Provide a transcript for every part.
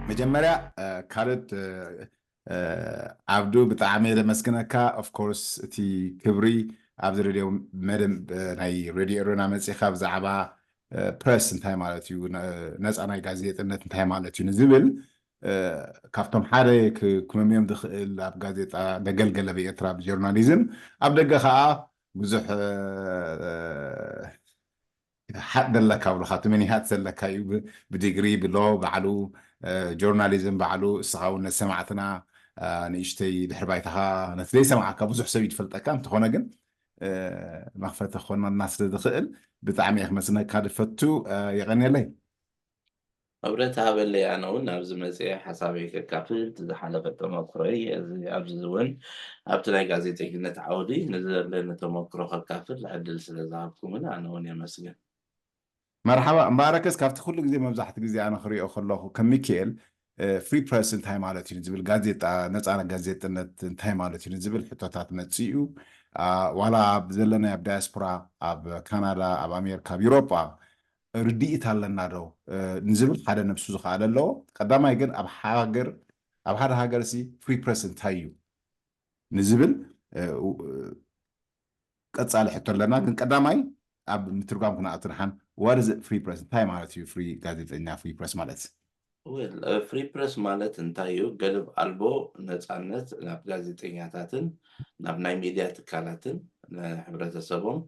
መጀመርያ ካልድ ዓብዱ፣ ብጣዕሚ የመስግነካ። Of course እቲ ክብሪ ኣብዚ ሬድዮ መደብ ናይ ሬድዮ ኤሮና መፂኻ ብዛዕባ ፕረስ እንታይ ማለት እዩ፣ ነፃ ናይ ጋዜጠነት እንታይ ማለት እዩ ንዝብል ካብቶም ሓደ ክመምዮም ዝኽእል ኣብ ጋዜጣ ነገልገለ ብኤርትራ ብጆርናሊዝም ኣብ ደገ ከዓ ብዙሕ ሓጥ ዘለካ ብሉካ ትምኒሃት ዘለካ እዩ። ብዲግሪ ብሎ ባዕሉ ጆርናሊዝም ባዕሉ እስኻ እውን ነሰማዕትና ንእሽተይ ድሕሪ ባይታኻ ነቲ ዘይሰማዕካ ብዙሕ ሰብ ይፈልጠካ እንተኾነ ግን መኽፈቲ ክኾነና ስለ ዝኽእል ብጣዕሚ እየ ክመስነካ ድፈቱ። የቐንየለይ። ክብረት ሃበለይ። ኣነ እውን ናብዚ መፅየ ሓሳበይ ከካፍል እቲ ዝሓለፈ ተመክሮይ ኣብዚ እውን ኣብቲ ናይ ጋዜጠኝነት ዓውዲ ንዘለኒ ተመክሮ ከካፍል ዕድል ስለ ዝሃብኩምን ኣነ እውን የመስግን። መርሓባ እምበኣረከስ ካብቲ ኩሉ ግዜ መብዛሕቲ ግዜ ኣነ ክሪኦ ከለኹ ከም ሚካኤል ፍሪ ፕረስ እንታይ ማለት እዩ ዝብል ጋዜጣ ነፃ ጋዜጥነት እንታይ ማለት እዩ ዝብል ሕቶታት መፅኡ ዋላ ዘለና ኣብ ዳያስፖራ ኣብ ካናዳ ኣብ ኣሜሪካ ኣብ ኤውሮጳ ርድኢት ኣለና ዶ ንዝብል ሓደ ነብሱ ዝኸኣለ ኣለዎ። ቀዳማይ ግን ኣብ ሃገር ኣብ ሓደ ሃገር ሲ ፍሪ ፕረስ እንታይ እዩ ንዝብል ቀፃሊ ሕቶ ኣለና። ግን ቀዳማይ ኣብ ምትርጓም ክንኣቱ ድሓን what is free press እንታይ ማለት እዩ? ፍሪ ጋዜጠኛ ፍሪ ፕረስ ማለት ፍሪ ፕረስ ማለት እንታይ እዩ? ገደብ ኣልቦ ነፃነት ናብ ጋዜጠኛታትን ናብ ናይ ሚድያ ትካላትን ንሕብረተሰቦም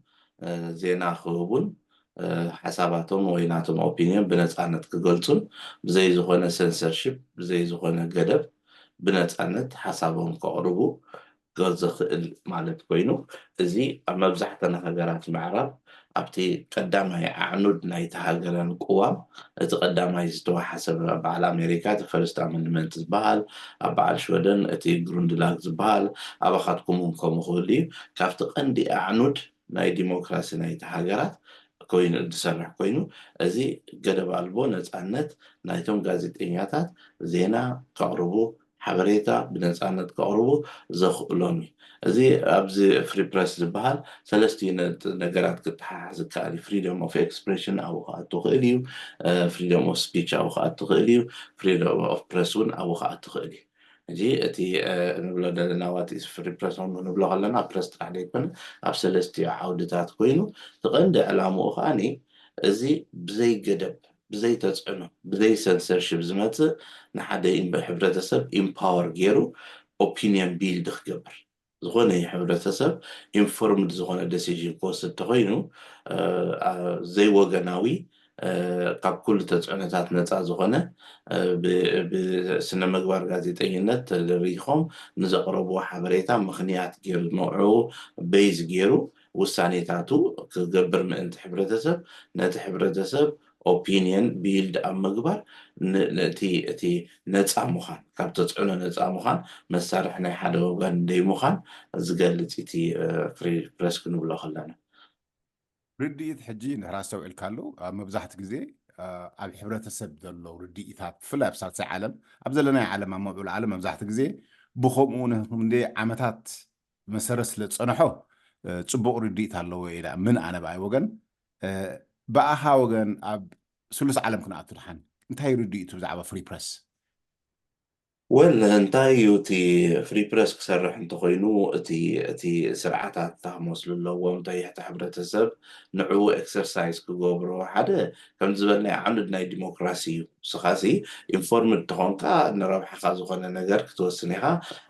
ዜና ክህቡን ሓሳባቶም ወይ ናቶም ኦፒንዮን ብነፃነት ክገልፁን ብዘይ ዝኾነ ሰንሰርሺፕ ብዘይ ዝኾነ ገደብ ብነፃነት ሓሳቦም ከቕርቡ ዘኽእል ማለት ኮይኑ እዚ ኣብ መብዛሕተን ሃገራት ምዕራብ ኣብቲ ቀዳማይ ኣዕኑድ ናይቲ ሃገረን ቅዋም እቲ ቀዳማይ ዝተወሓሰ በዓል ኣሜሪካ እቲ ፈርስት ኣመንድመንት ዝበሃል ኣብ በዓል ሽወደን እቲ ግሩንድላግ ዝበሃል ኣባኻትኩም እውን ከምኡ ክህሉ እዩ። ካብቲ ቀንዲ ኣዕኑድ ናይ ዲሞክራሲ ናይቲ ሃገራት ኮይኑ ዝሰርሕ ኮይኑ እዚ ገደብ ኣልቦ ነፃነት ናይቶም ጋዜጠኛታት ዜና ከቕርቡ ሓበሬታ ብነፃነት ከቕርቡ ዘኽእሎም እዩ። እዚ ኣብዚ ፍሪ ፕረስ ዝበሃል ሰለስቲኡ ነገራት ክተሓሓዝ ይከኣል እዩ። ፍሪደም ኦፍ ኤክስፕሬሽን ኣብኡ ክኣቱ ይኽእል እዩ። ፍሪደም ኦፍ ስፒች ኣብኡ ክኣቱ ይኽእል እዩ። ፍሪደም ኦፍ ፕረስ እውን ኣብኡ ክኣቱ ይኽእል እዩ። ሕጂ እቲ ንብሎ ዘለና what is free press ንብሎ ከለና ፕረስ ጥራሕ ዘይኮነ ኣብ ሰለስቲኡ ዓውድታት ኮይኑ እቲ ቀንዲ ዕላምኡ ከዓኒ እዚ ብዘይ ገደብ ብዘይ ተፅዕኖ ብዘይ ሰንሰርሺፕ ዝመፅእ ንሓደ ሕብረተሰብ ኢምፓወር ገይሩ ኦፒንየን ቢልድ ክገብር ዝኾነ ሕብረተሰብ ኢንፎርምድ ዝኾነ ደሲዥን ክወስድ ተኮይኑ ዘይወገናዊ ካብ ኩሉ ተፅዕኖታት ነፃ ዝኾነ ብስነ ምግባር ጋዜጠኝነት ተደሪኾም ንዘቕረብዎ ሓበሬታ ምኽንያት ገይሩ ንዑ ቤዝ ገይሩ ውሳኔታቱ ክገብር ምእንቲ ሕብረተሰብ ነቲ ሕብረተሰብ ኦፒንየን ቢልድ ኣብ ምግባር ነቲ እቲ ነፃ ምዃን ካብ ተፅዕኖ ነፃ ምዃን መሳርሒ ናይ ሓደ ወገን ደይ ምዃን ዝገልፅ እቲ ፍሪ ፕረስ ክንብሎ ከለና ርድኢት ሕጂ ንሕራ ኣስተውዒልካሉ ኣብ መብዛሕቲ ግዜ ኣብ ሕብረተሰብ ዘሎ ርድኢታት ብፍላይ ኣብ ሳልሳይ ዓለም ኣብ ዘለናይ ዓለም ኣብ ምዕቡል ዓለም መብዛሕቲ ግዜ ብከምኡ ንክንደይ ዓመታት መሰረት ስለ ዝፀንሖ ፅቡቕ ርድኢት ኣለዎ ኢላ ምን ኣነ ብኣይ ወገን ብኣኻ ወገን ኣብ ስሉስ ዓለም ክንኣቱ ድሓን እንታይ ርድኢቱ ብዛዕባ ፍሪ ፕረስ ወል እንታይ እዩ እቲ ፍሪ ፕረስ ክሰርሕ እንተኮይኑ እቲ እቲ ስርዓታት ክመስሉ ኣለዎም። እንታይ ሕቲ ሕብረተሰብ ንዕኡ ኤክሰርሳይዝ ክገብሮ ሓደ ከም ዝበልናይ ዓምድ ናይ ዲሞክራሲ እዩ። ንስኻሲ ኢንፎርምድ ተኾንካ ንረብሓኻ ዝኾነ ነገር ክትወስን ኢኻ።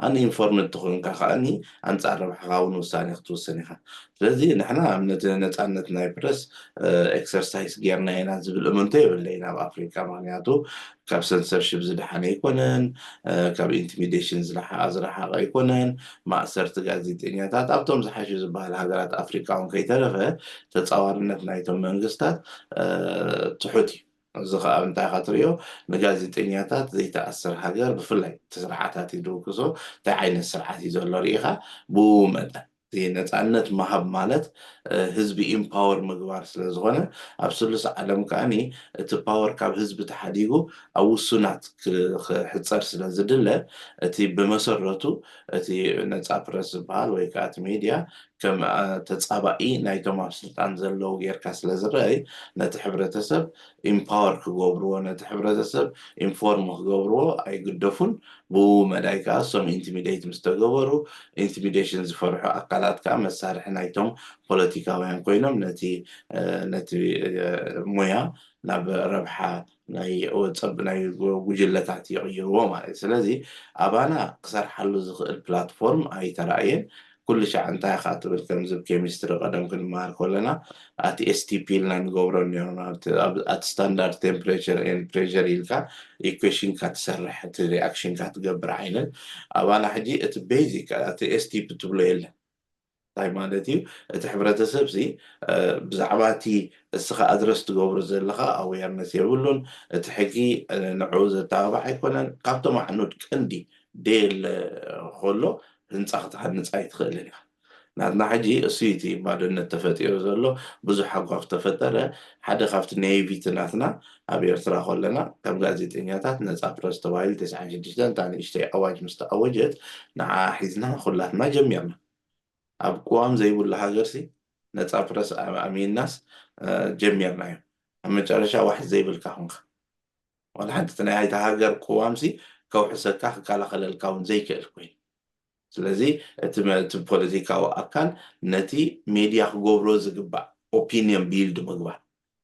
ኣን ኢንፎርምድ ተኾንካ ከዓኒ ኣንፃር ረብሓኻ እውን ውሳኔ ክትውስን ኢኻ። ስለዚ ንሕና ነቲ ነፃነት ናይ ፕረስ ኤክሰርሳይዝ ጌርና ኢና ዝብል እምንቶ የብለይን ኣብ ኣፍሪካ። ምክንያቱ ካብ ሰንሰርሽፕ ዝደሓነ ኣይኮነን፣ ካብ ኢንቲሚዴሽን ዝረሓቐ ኣይኮነን። ማእሰርቲ ጋዜጠኛታት ኣብቶም ዝሓሹ ዝበሃል ሃገራት ኣፍሪካ እውን ከይተረፈ ተፃዋርነት ናይቶም መንግስታት ትሑት እዩ። እዚ ከዓ እንታይ ኢካ ትሪኦ? ንጋዜጠኛታት ዘይተኣስር ሃገር ብፍላይ እቲ ስርዓታት ይድውክሶ እንታይ ዓይነት ስርዓት እዩ ዘሎ ርኢካ ብኡ መጠን እቲ ነፃነት ምሃብ ማለት ህዝቢ ኢምፓወር ምግባር ስለዝኾነ ኣብ ስሉስ ዓለም ከዓኒ እቲ ፓወር ካብ ህዝቢ ተሓዲጉ ኣብ ውሱናት ክሕፀር ስለዝድለ እቲ ብመሰረቱ እቲ ነፃ ፕረስ ዝበሃል ወይ ከዓ እቲ ሚድያ ከም ተፃባኢ ናይቶም ኣብ ስልጣን ዘለዉ ጌርካ ስለ ዝረኣይ፣ ነቲ ሕብረተሰብ ኢምፓወር ክገብርዎ፣ ነቲ ሕብረተሰብ ኢንፎርም ክገብርዎ ኣይግደፉን። ብኡ መዳይ ከዓ እሶም ኢንቲሚዴት ምስ ተገበሩ፣ ኢንቲሚዴሽን ዝፈርሑ ኣካላት ከዓ መሳርሒ ናይቶም ፖለቲካውያን ኮይኖም ነቲ ነቲ ሙያ ናብ ረብሓ ናይ ወፀብ ናይ ጉጅለታት ይቕይርዎ ማለት እዩ። ስለዚ ኣባና ክሰርሓሉ ዝኽእል ፕላትፎርም ኣይተራእየን። ኩሉ ሻዕ እንታይ ኢኻ ትብል ከምዚ ብ ኬሚስትሪ ቀደም ክንመሃር ከለና ኣቲ ኤስቲፒ ኢልና ንገብሮ ነርና። ኣቲ ስታንዳርድ ቴምፕሬቸር ኤን ፕሬር ኢልካ ኢኩዌሽንካ ትሰርሕ እቲ ሪኣክሽንካ ትገብር ዓይነት ኣባና ሕጂ እቲ ቤዚክ ኣቲ ኤስቲፒ ትብሎ የለን። እንታይ ማለት እዩ? እቲ ሕብረተሰብ ሲ ብዛዕባ እቲ እስኻ ኣድረስ ትገብሮ ዘለኻ ኣዌርነስ የብሉን። እቲ ሕጊ ንዕኡ ዘተባባዕ ኣይኮነን። ካብቶም ኣዕኑድ ቀንዲ ዴል ከሎ ህንፃ ክትሃንፃ ኣይትኽእልን ኢኻ። ናትና ሕጂ እሱ እቲ ባዶነት ተፈጢሩ ዘሎ። ብዙሕ ሓጓፍ ተፈጠረ። ሓደ ካብቲ ኔቪቲ ናትና ኣብ ኤርትራ ከለና ከም ጋዜጠኛታት ነፃ ፕረስ ተባሂሉ ተስዓን ሽዱሽተን እታ ንእሽተይ ኣዋጅ ምስ ተኣወጀት ንዓ ሒዝና ኩላትና ጀሚርና። ኣብ ቅዋም ዘይብሉ ሃገርሲ ነፃ ፕረስ ኣሚንናስ ጀሚርናዮ። ኣብ መጨረሻ ዋሕስ ዘይብልካ ኮንካ ዋላ ሓንቲ እቲ ናይ እታ ሃገር ቅዋምሲ ከውሕሰካ ክከላኸለልካ እውን ዘይክእል ኮይኑ። ስለዚ እቲ ፖለቲካዊ ኣካል ነቲ ሜድያ ክገብሮ ዝግባእ ኦፒንየን ቢልድ ምግባር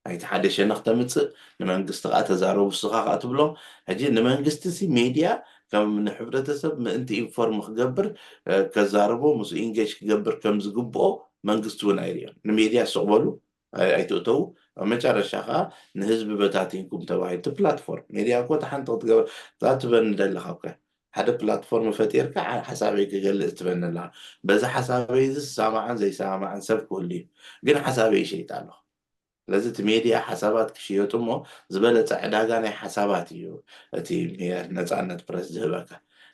ናይቲ ሓደ ሸነኽ ተምፅእ ንመንግስቲ ከዓ ተዛረቡ ስኻ ከዓ ትብሎም። ሕጂ ንመንግስቲ ሲ ሜድያ ከም ንሕብረተሰብ ምእንቲ ኢንፎርም ክገብር ከዛርቦ ምስ ኢንጌጅ ክገብር ከም ዝግብኦ መንግስቲ እውን ኣይርዮን። ንሜድያ ስቕበሉ ኣይትእተዉ። ኣብ መጨረሻ ከዓ ንህዝቢ በታቲንኩም ተባሂሉ እቲ ፕላትፎርም ሜድያ እኮ ተሓንቲ ክትገበር እዛ ትበኒ ዘለካ እኮ ሓደ ፕላትፎርም ፈጢርካ ሓሳበይ ክገልፅ ትበኒ ኣለካ። በዚ ሓሳበይ እዚ ዝሰማማዕን ዘይሰማማዕን ሰብ ክህሉ እዩ፣ ግን ሓሳበይ ይሸይጥ ኣለኹ። ስለዚ እቲ ሜድያ ሓሳባት ክሽየጡ እሞ ዝበለፀ ዕዳጋ ናይ ሓሳባት እዩ እቲ ሜየር ነፃነት ፕረስ ዝህበካ።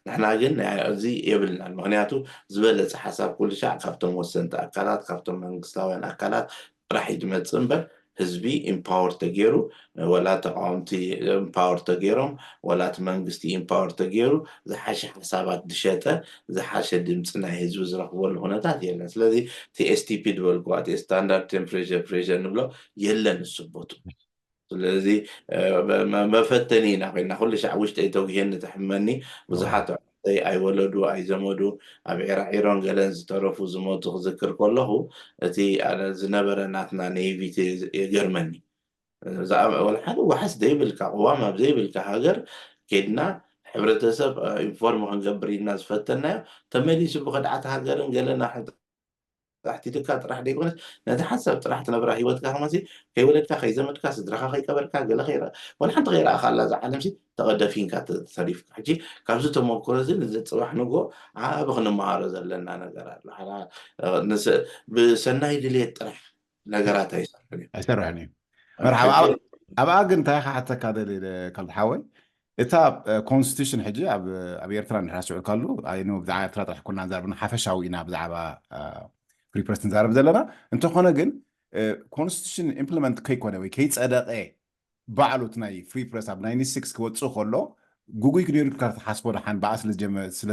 ንሕና ግን እዚ የብልናን። ምክንያቱ ዝበለፀ ሓሳብ ኩሉ ሻዕ ካብቶም ወሰንቲ ኣካላት ካብቶም መንግስታውያን ኣካላት ጥራሕ እዩ ዝመፅእ እምበር ህዝቢ ኢምፓወር ተገይሩ ወላ ተቃወምቲ ኢምፓወር ተገይሮም ወላ እቲ መንግስቲ ኢምፓወር ተገይሩ ዝሓሸ ሓሳባት ዝሸጠ ዝሓሸ ድምፂ ናይ ህዝቢ ዝረክበሉ ኩነታት የለን። ስለዚ እቲ ኤስቲፒ ዝበልኩዋ እቲ ስታንዳርድ ቴምፕሬቸር ፕሬር ንብሎ የለን እሱ ቦቱ። ስለዚ መፈተኒ ኢና ኮይና ኩሉ ሻዕ ውሽጠይ ተጉሄኒ ተሕመኒ ብዙሓት ኣዕሩኽተይ ኣይወለዱ ኣይዘመዱ ኣብ ዒራዒሮን ገለን ዝተረፉ ዝሞቱ ክዝክር ከለኹ እቲ ዝነበረ ናትና ኔቪቲ የገርመኒ። ወላ ሓደ ዋሕስ ዘይብልካ ቅዋም ኣብ ዘይብልካ ሃገር ኬድና ሕብረተሰብ ኢንፎርም ክንገብር ኢልና ዝፈተናዮ ተመሊሱ ብክድዓት ሃገርን ገለና ኣሕቲትካ ጥራሕ ደይኮነስ ነቲ ሓሳብ ጥራሕ ትነብራ ህይወትካ ከማሲ ከይወለድካ ከይዘመድካ ስድራኻ ከይቀበርካ ገለ ከይረ ወላ ሓንቲ ከይረኣኻ ኣላ እዛ ዓለምሲ ተቐደፊንካ ተሪፍካ ሕጂ ካብዚ ተመክሮ እዚ ንዚ ፅባሕ ንጎ ዓብ ክንመሃሮ ዘለና ነገር ኣሎ። ብሰናይ ድልየት ጥራሕ ነገራት ኣይሰርሕን እዮም። ኣይሰርሕን እዩ። መርሓባ። ኣብኣ ግን እንታይ ክሓተካ ደሊ ከልሓወይ እታ ኮንስቲቱሽን ሕጂ ኣብ ኤርትራ እንድሕር ስዑር ካሉ ብዛዕባ ኤርትራ ጥራሕ ኮና ንዛርብ ሓፈሻዊ ኢና ብዛዕባ ፍሪ ፕረስ ንዛረብ ዘለና። እንተኾነ ግን ኮንስቲቱሽን ኢምፕሊመንት ከይኮነ ወይ ከይፀደቀ ባዕሉ እቲ ናይ ፍሪ ፕረስ ኣብ ናይንቲ ሲክስ ክወፅእ ከሎ ጉጉይ ክነይሩ ኢልካ ትሓስቦ ደሓን ብኣ ስለ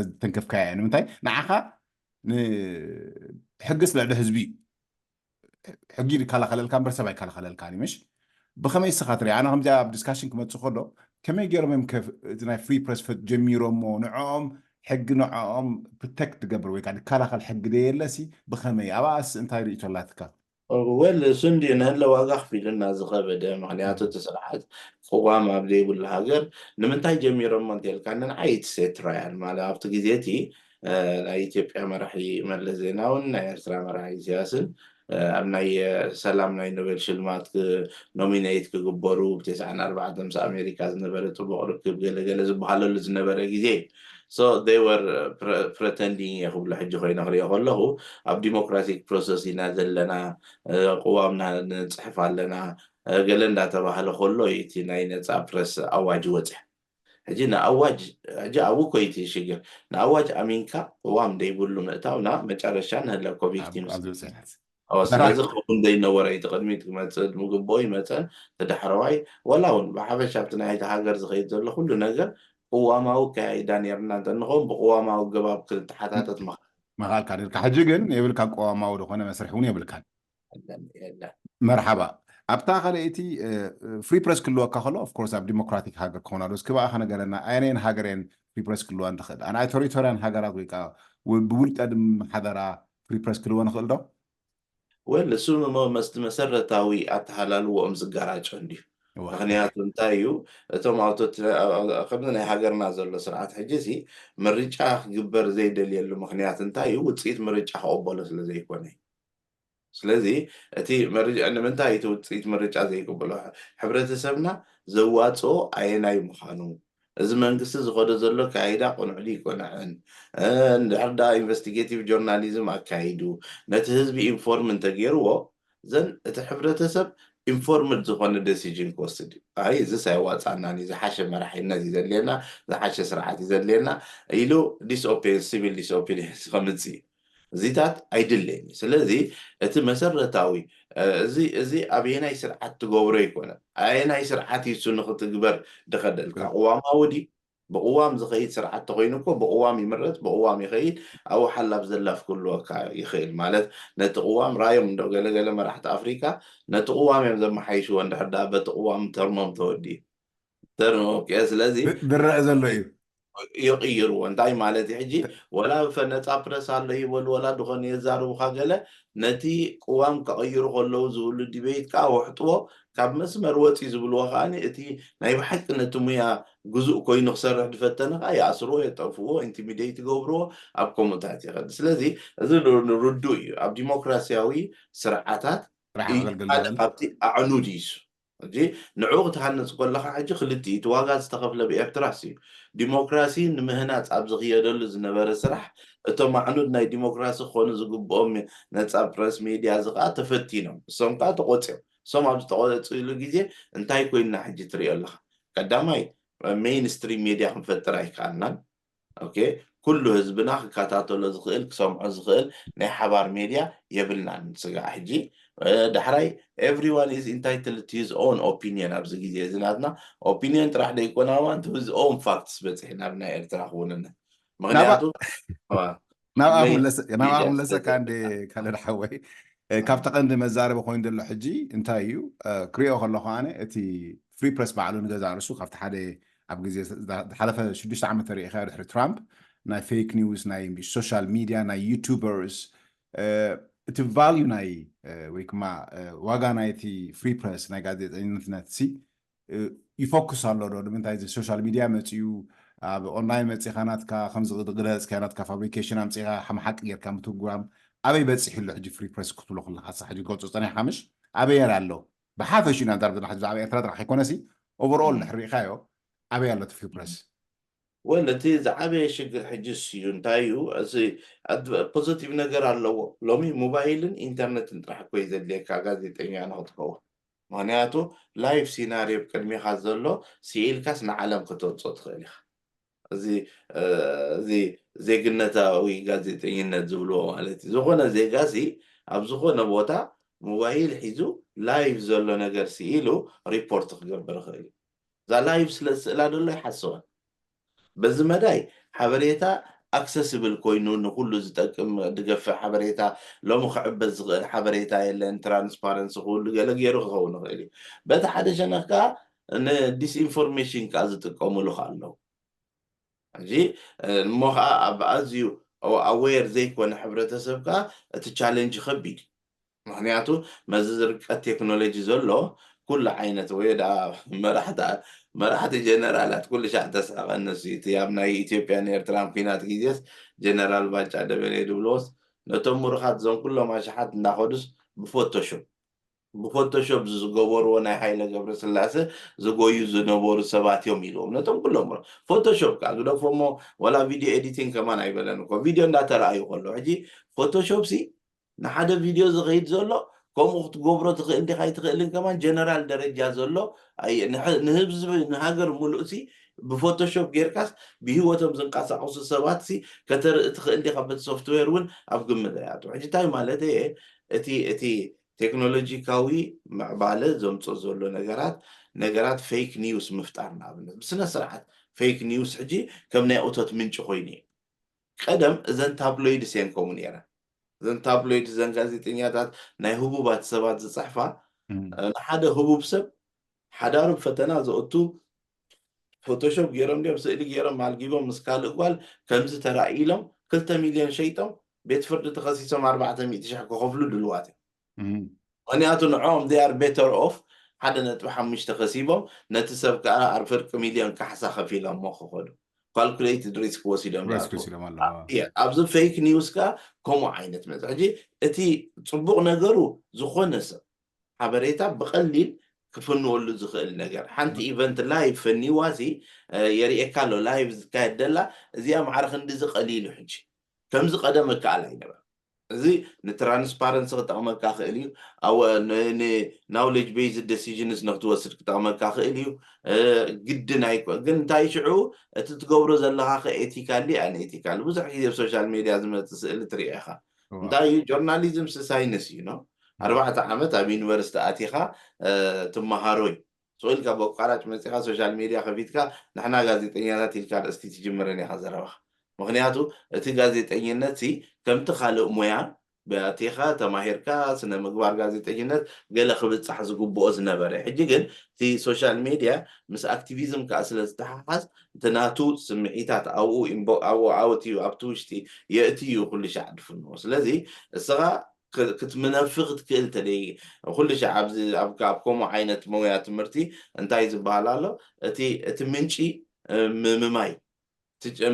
ዝተንከፍካያ እያ። ንምንታይ ንዓኻ ሕግስ ልዕሊ ህዝቢ እዩ። ሕጊ ይከላኸለልካ እምበር ሰብ ኣይከላኸለልካን እዩ። ምሽ ብኸመይ እስኻ ትሪኦ? ኣነ ከምዚ ኣብ ዲስካሽን ክመፅእ ከሎ ከመይ ገይሮም እዮም ከ- እቲ ናይ ፍሪ ፕረስ ፈ- ጀሚሮሞ ንዕኦም ሕጊ ንዕኦም ፕሮቴክት ዝገብር ወይ ከዓ ዝከላኸል ሕጊ ደየለሲ ብኸመይ? ኣብኣስ እንታይ ርእይቶ ኣላትካ? ወል እሱ እንዲ ንህለ ዋጋ ክፊሉና ዝኸበደ ምክንያቱ እቲ ስርዓት ቅዋም ኣብ ዘይብሉ ሃገር ንምንታይ ጀሚሮሞ እንተልካ ንንዓይ እቲ ሴት ትራያል ማለት ኣብቲ ግዜ እቲ ናይ ኢትዮጵያ መራሒ መለስ ዜናውን ናይ ኤርትራ መራሒ ኢሳያስን ኣብ ናይ ሰላም ናይ ኖቤል ሽልማት ኖሚኔት ክግበሩ ብተስዓን ኣርባዕተን ምስ ኣሜሪካ ዝነበረ ፅቡቅ ርክብ ገለገለ ዝበሃለሉ ዝነበረ ግዜ እዩ። So they were pretending እየ ክብሎ ሕጂ ኮይነ ክሪኦ ከለኹ ኣብ ዲሞክራቲክ ፕሮሰስ ኢና ዘለና፣ ቅዋምና ንፅሕፍ ኣለና ገለ እንዳተባህለ ከሎ እዩ እቲ ናይ ነፃ ፕረስ ኣዋጅ ወፅያ። ሕጂ ንኣዋጅ ሕጂ ኣብኡ እኮ እዩ እቲ ሽግር። ንኣዋጅ ኣሚንካ ቅዋም ዘይብሉ ምእታው ናብ መጨረሻ ንህለኮ ቪክቲምስ። ስለዚ ክኹን ዘይነበረ እዩ። እቲ ቅድሚት ክመፅእ ምግብኦ ይመፀን እቲ ዳሕረዋይ ዋላ እውን ብሓፈሻ ኣብቲ ናይ ሃገር ዝኸይድ ዘሎ ኩሉ ነገር ቅዋማዊ ኣካያይዳ ነይርና እንተንኸውን ብቅዋማዊ ኣገባብ ክትሓታተት ምኽኣል ምኻልካ ድልካ። ሕጂ ግን የብልካን፣ ቅዋማዊ ዝኾነ መስርሕ እውን የብልካን። መርሓባ። ኣብታ ካልኣይቲ ፍሪ ፕረስ ክህልወካ ከሎ፣ ኦፍኮርስ ኣብ ዲሞክራቲክ ሃገር ክኾን ኣለዎ። እስኪ ብኣኻ ነገረና፣ ኣየነየን ሃገር እየን ፍሪ ፕረስ ክህልወን ትኽእል? ኣን ኣውቶሪታርያን ሃገራት ወይ ከዓ ው- ብውልቀ ዝመሓደራ ፍሪ ፕረስ ክህልወን ይኽእል ዶ? ወል እሱ መ- መስቲ መሰረታዊ ኣተሃላልዎኦም ዝጋራጮ እንድዩ። እዋ። ምክንያቱ እንታይ እዩ? እቶም ኣውቶት ከምዚ ናይ ሃገርና ዘሎ ስርዓት ሕጂ ሲ ምርጫ ክግበር ዘይደልየሉ ምክንያት እንታይ እዩ? ውፅኢት ምርጫ ክቕበሎ ስለ ዘይኮነ እዩ። ስለዚ እቲ መርጫ ንምንታይ እቲ ውፅኢት ምርጫ ዘይቅበሎ? ሕብረተሰብና ዘዋፅኦ ኣየናይ ምዃኑ፣ እዚ መንግስቲ ዝኸዶ ዘሎ ካይዳ ቅኑዕ ድዩ ይቆንዕን፣ እንድሕር ዳ ኢንቨስቲጌቲቭ ጆርናሊዝም ኣካይዱ ነቲ ህዝቢ ኢንፎርም እንተገይርዎ፣ ዘን እቲ ሕብረተሰብ ኢንፎርምድ ዝኾነ ደሲዥን ክወስድ እዩ። ኣይ እዚስ ኣይዋፃናን እዩ፣ ዝሓሸ መራሒነት እዩ ዘድልየና፣ ዝሓሸ ስርዓት እዩ ዘድልየና ኢሉ ዲስኦፒን ሲቪል ዲስኦፒኒየንስ ከምፅእ እዩ። እዚታት ኣይድለይን እዩ። ስለዚ እቲ መሰረታዊ እዚ እዚ ኣበየናይ ስርዓት ትገብሮ ይኮነ ኣየናይ ስርዓት ይሱ ንክትግበር ድኸደልካ ቅዋማዊ ድዩ? ብቅዋም ዝኸይድ ስርዓት ተኮይኑ እኮ ብቅዋም ይምረፅ፣ ብቅዋም ይኸይድ፣ ኣብኡ ሓላፍ ዘላፍ ክህልወካ ይኽእል። ማለት ነቲ ቅዋም ራዮም እንዶ ገለገለ መራሕቲ ኣፍሪካ ነቲ ቅዋም እዮም ዘመሓይሽዎ እንድሕር ዳ በቲ ቅዋም ተርሞም ተወዲኡ ተርሞ ኦኬ። ስለዚ ዝረአ ዘሎ እዩ። ይቕይርዎ እንታይ ማለት እዩ? ሕጂ ወላ ፈነፃ ፕረስ ኣሎ ይበሉ ወላ ድኾነ የዛርቡካ ገለ ነቲ ቅዋም ከቐይሩ ከለዉ ዝብሉ ዲቤት ከዓ ወሕጥዎ ካብ መስመር ወፂ ዝብልዎ ከዓ እቲ ናይ ብሓቂ ነቲ ሙያ ግዙእ ኮይኑ ክሰርሕ ዝፈተነ ከዓ ይኣስርዎ፣ የጠፍዎ፣ ኢንቲሚዴት ይገብርዎ፣ ኣብ ከምኡታት ይኸድ። ስለዚ እዚ ርዱ እዩ። ኣብ ዲሞክራሲያዊ ስርዓታት ካብቲ ኣዕኑድ ይሱ ሕጂ ንዕኡ ክትሃንፅ ከለካ ሕጂ ክልቲ እቲ ዋጋ ዝተኸፍለ ብኤርትራስ እዩ። ዲሞክራሲ ንምህናፅ ኣብ ዝኽየደሉ ዝነበረ ስራሕ እቶም ኣዕኑድ ናይ ዲሞክራሲ ክኾኑ ዝግብኦም ነፃ ፕረስ ሜድያ እዚ ከዓ ተፈቲኖም እሶም ከዓ ተቆፂኦም። እሶም ኣብ ዝተቆፅሉ ግዜ እንታይ ኮይንና ሕጂ ትሪኦ ኣለካ? ቀዳማይ ሜይንስትሪም ሜድያ ክንፈጥር ኣይከኣልናን። ኦኬ ኩሉ ህዝብና ክከታተሎ ዝኽእል ክሰምዖ ዝኽእል ናይ ሓባር ሜድያ የብልናን። ስጋዕ ሕጂ ዳሕራይ everyone is entitled to his own opinion ኣብዚ ግዜ እዚ ናትና ኦፒኒየን ጥራሕ ደይኮና ዋን to his own facts በፂሕና ኣብ ናይ ኤርትራ ክውንነት ምክንያቱ ናብኣ ክምለሰካ እንደ ካልድ ሓወይ ካብቲ ቀንዲ መዛረቢ ኮይኑ ዘሎ ሕጂ እንታይ እዩ ክሪኦ ከለኹ ኣነ እቲ ፍሪ ፕረስ ባዕሉ ንገዛ ርእሱ ካብቲ ሓደ ኣብ ግዜ ዝሓለፈ ሽዱሽተ ዓመት ተሪኢኻ ድሕሪ ትራምፕ ናይ ፌክ ኒውስ ናይ ሶሻል ሚድያ ናይ ዩቱበርስ እቲ ቫልዩ ናይ ወይ ድማ ዋጋ ናይቲ ፍሪ ፕረስ ናይ ጋዜጠኝነት ሲ ይፎክስ ኣሎ ዶ ንምንታይ እዚ ሶሻል ሚድያ መፅኡ ኣብ ኦንላይን መፂኻ ናትካ ከምዚ ግለፅ ከ ናትካ ፋብሪኬሽን ኣምፂኻ ሓሓቂ ጌርካ ምትጉራም ኣበይ በፂሑ ኣሎ ሕጂ ፍሪ ፕረስ ክትብሎ ከለካ ሳ ሕጂ ገፁ ፀኒሕካ ምሽ ኣበይ ኣሎ ብሓፈሽ ኢና ዛርብ ዘለና ብዛዕባ ኤርትራ ጥራሕ ከይኮነሲ ኦቨርኦል ድሕሪ ሪኢኻዮ ኣበይ ኣሎ እቲ ፍሪ ፕረስ ወል እቲ ዝዓበየ ሽግር ሕጅስ እዩ እንታይ እዩ እዚ ፖዘቲቭ ነገር ኣለዎ ሎሚ ሞባይልን ኢንተርነትን ጥራሕ እኮ እዩ ዘድልየካ ጋዜጠኛ ንክትከውን ምክንያቱ ላይፍ ሲናሪዮ ቅድሚካ ዘሎ ስኢልካስ ንዓለም ከተውፅኦ ትኽእል ኢካ እዚ እዚ ዜግነታዊ ጋዜጠኝነት ዝብልዎ ማለት እዩ ዝኾነ ዜጋ ሲ ኣብ ዝኾነ ቦታ ሞባይል ሒዙ ላይቭ ዘሎ ነገር ስኢሉ ሪፖርት ክገብር ይኽእል እዩ እዛ ላይቭ ስለ ዝስእላ ደሎ ይሓስወን በዚ መዳይ ሓበሬታ ኣክሰስብል ኮይኑ ንኩሉ ዝጠቅም ድገፍዕ ሓበሬታ ሎሚ ክዕበት ዝኽእል ሓበሬታ የለን ትራንስፓረንሲ ክህሉ ገለ ገይሩ ክኸውን ይኽእል እዩ በቲ ሓደ ሸነኽ ከዓ ንዲስኢንፎርሜሽን ከዓ ዝጥቀሙሉ ኣለዉ ሕጂ እሞ ከዓ ኣብ ኣዝዩ ኣዌር ዘይኮነ ሕብረተሰብ ከዓ እቲ ቻለንጅ ከቢድ እዩ ምክንያቱ መዚ ዝርቀት ቴክኖሎጂ ዘሎ ኩሉ ዓይነት ወይ ዳ መራሕቲ ጀነራላት ኩሉ ሻዕ ተስሕቐኒ እሱ እቲ ኣብ ናይ ኢትዮጵያን ኤርትራን ኩናት ግዜስ ጀነራል ባጫ ደበሌ ድብልዎስ ነቶም ምሩኻት እዞም ኩሎም ኣሽሓት እንዳኸዱስ ብፎቶሾፕ ብፎቶሾፕ ዝገበርዎ ናይ ሃይለ ገብረስላሰ ዝጎዩ ዝነበሩ ሰባት እዮም ኢልዎም ነቶም ኩሎም ፎቶሾፕ ከዓ ግደፎሞ ወላ ቪድዮ ኤዲቲንግ ከማን ኣይበለን እኮ ቪድዮ እንዳተረኣዩ ከሎ ሕጂ ፎቶሾፕ ሲ ንሓደ ቪድዮ ዝኸይድ ዘሎ ከምኡ ክትገብሮ ትኽእል ዲኻ ኣይትኽእልን ከማን ጀነራል ደረጃ ዘሎ ንህዝቢ ንሃገር ሙሉእ ሲ ብፎቶሾፕ ጌርካስ ብህይወቶም ዝንቀሳቀሱ ሰባት ሲ ከተርኢ ትኽእል ዲኻ በቲ ሶፍትዌር እውን ኣብ ግምት ኣይኣቱ ሕጂ እንታይ ማለት እየ እቲ እቲ ቴክኖሎጂካዊ ምዕባለ ዘምፅኦ ዘሎ ነገራት ነገራት ፌክ ኒውስ ምፍጣር ንኣብነት ብስነ ስርዓት ፌክ ኒውስ ሕጂ ከም ናይ እቶት ምንጪ ኮይኑ እዩ ቀደም እዘን ታብሎይድስ እየን ከምኡ ነይረን። እዘን ታብሎይድ፣ እዘን ጋዜጠኛታት፣ ናይ ህቡባት ሰባት ዝፅሕፋ፣ ንሓደ ህቡብ ሰብ ሓዳሩ ፈተና ዘእቱ ፎቶሾፕ ገይሮም ድዮም፣ ስእሊ ገይሮም ኣልጊቦም ምስ ካልእ ጓል ከምዚ ተራእዩ ኢሎም ክልተ ሚልዮን ሸይጦም ቤት ፍርዲ ተኸሲሶም ኣርባዕተ ሚእቲ ሺሕ ክኸፍሉ ድልዋት እዮም። ምክንያቱ ንዕኦም they are better off ሓደ ነጥቢ ሓሙሽተ ከሲቦም ነቲ ሰብ ከዓ ኣብ ፍርቂ ሚልዮን ካሕሳ ከፊሎሞ ክኸዱ ካልኩሌትድ ሪስክ ወሲዶም ሪስክ ዝኣትዉ። ወሲዶም ኣለዎ። እየ፣ ኣብዚ ፌክ ኒውስ ከዓ ከምኡ ዓይነት መጽ ሕጂ እቲ ጽቡቕ ነገሩ ዝኾነ ሰብ ሓበሬታ ብቐሊል ክፍንወሉ ዝኽእል ነገር ሓንቲ ኢቨንት ላይቭ ፈኒዋ ሲ የርእየካ ኣሎ። ላይቭ ዝካየድ ደላ እዚኣ ማዕረ ክንዲ ዝቐሊሉ ሕጂ ከምዚ ቀደም እከኣል ኣይነበረ። እዚ ንትራንስፓረንሲ ክጠቕመካ ክእል እዩ። ናውሌጅ ቤዝድ ዴሲዥንስ ንክትወስድ ክጠቕመካ ክእል እዩ። ግድን ኣይኮ ግን እንታይ ሽዑ እቲ ትገብሮ ዘለካ ከ ኤቲካሊ ኣን ኤቲካል ብዙሕ ግዜ ኣብ ሶሻል ሜድያ ዝመፅእ ስእሊ ትሪኦ ኢካ። እንታይ እዩ ጆርናሊዝም ሳይንስ እዩ ነው። ኣርባዕተ ዓመት ኣብ ዩኒቨርሲቲ ኣቲካ ትመሃሮ እዩ። ስቕ ኢልካ ብኣቋራጭ መፂኻ ሶሻል ሜድያ ከፊትካ ንሕና ጋዜጠኛታት ኢልካ ኣርእስቲ ትጅምርን ኢኻ ዘረባኻ። ምክንያቱ እቲ ጋዜጠኝነት ሲ ከምቲ ካልእ ሙያ ኣቲኻ ተማሂርካ ስነ ምግባር ጋዜጠኝነት ገለ ክብፃሕ ዝግብኦ ዝነበረ። ሕጂ ግን እቲ ሶሻል ሜድያ ምስ ኣክቲቪዝም ከዓ ስለ ዝተሓሓዝ እቲ ናቱ ስምዒታት ኣብኡ ኣብኡ ኣወትዩ ኣብቲ ውሽጢ የእትዩ ኩሉ ሻዕ ድፍንዎ። ስለዚ እስኻ ክትምነፊ ክትክእል ተደይ ኩሉ ሻዕ ኣብዚ ኣብ ከምኡ ዓይነት መውያ ትምህርቲ እንታይ ዝበሃል ኣሎ እቲ እቲ ምንጪ ምምማይ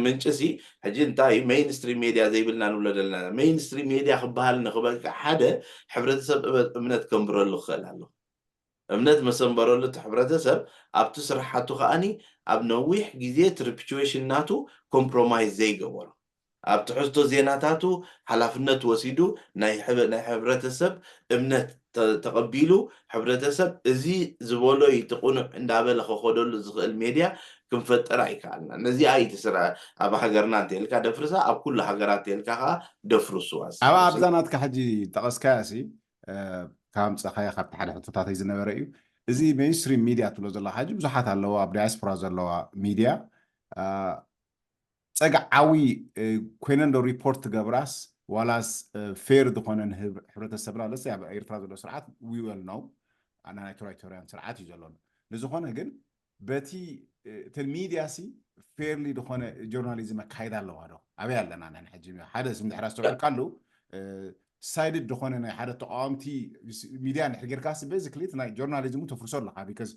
ምንጭ ሲ ሕጂ እንታይ ሜይንስትሪም ሜድያ ዘይብልና ንብሎ ዘለና ሜይንስትሪም ሜድያ ክበሃል ንክበቅዕ ሓደ ሕብረተሰብ እምነት ከንብረሉ ክኽእል ኣሎ። እምነት መሰንበረሉ እቲ ሕብረተሰብ ኣብቲ ስራሓቱ ከዓኒ ኣብ ነዊሕ ግዜ ትሪፒቹዌሽን ናቱ ኮምፕሮማይዝ ዘይገበሮ ኣብ ትሕዝቶ ዜናታቱ ሓላፍነት ወሲዱ ናይ ሕብረተሰብ እምነት ተቐቢሉ ሕብረተሰብ እዚ ዝበሎ እቲ ቁኑዕ እንዳበለ ከኸደሉ ዝኽእል ሜድያ ክንፈጥር ኣይከኣልና። ነዚኣ እዩ እቲ ስራ ኣብ ሃገርና እንተልካ ደፍርሳ ኣብ ኩሉ ሃገራት እንተልካ ከዓ ደፍርሱዋ። ኣብ ኣብዛ ናትካ ሕጂ ጠቐስካያ ሲ ካብ ምፀኻያ ካብቲ ሓደ ሕቶታተይ ዝነበረ እዩ። እዚ ሜይንስትሪም ሚድያ ትብሎ ዘለካ ሕጂ ብዙሓት ኣለዋ ኣብ ዳያስፖራ ዘለዋ ሚድያ ፀግዓዊ ኮይነን ዶ ሪፖርት ትገብራስ ዋላስ ፌር ዝኾነ ንህብረተሰብና ለስ ኣብ ኤርትራ ዘሎ ስርዓት ዊወል ነው ኣና ናይ ቶራይቶርያን ስርዓት እዩ ዘሎና ንዝኾነ ግን በቲ እተን ሚድያ ሲ ፌርሊ ዝኾነ ጆርናሊዝም ኣካይዳ ኣለዋ ዶ ኣበይ ኣለና ናይ ሕጂ ሓደ ስም ድሕር ኣስተውዕልካሉ ሳይድድ ዝኾነ ናይ ሓደ ተቃዋምቲ ሚድያ ንሕጌርካሲ ቤዚክሊ ናይ ጆርናሊዝሙ ተፍርሶ ኣለካ ቢካዝ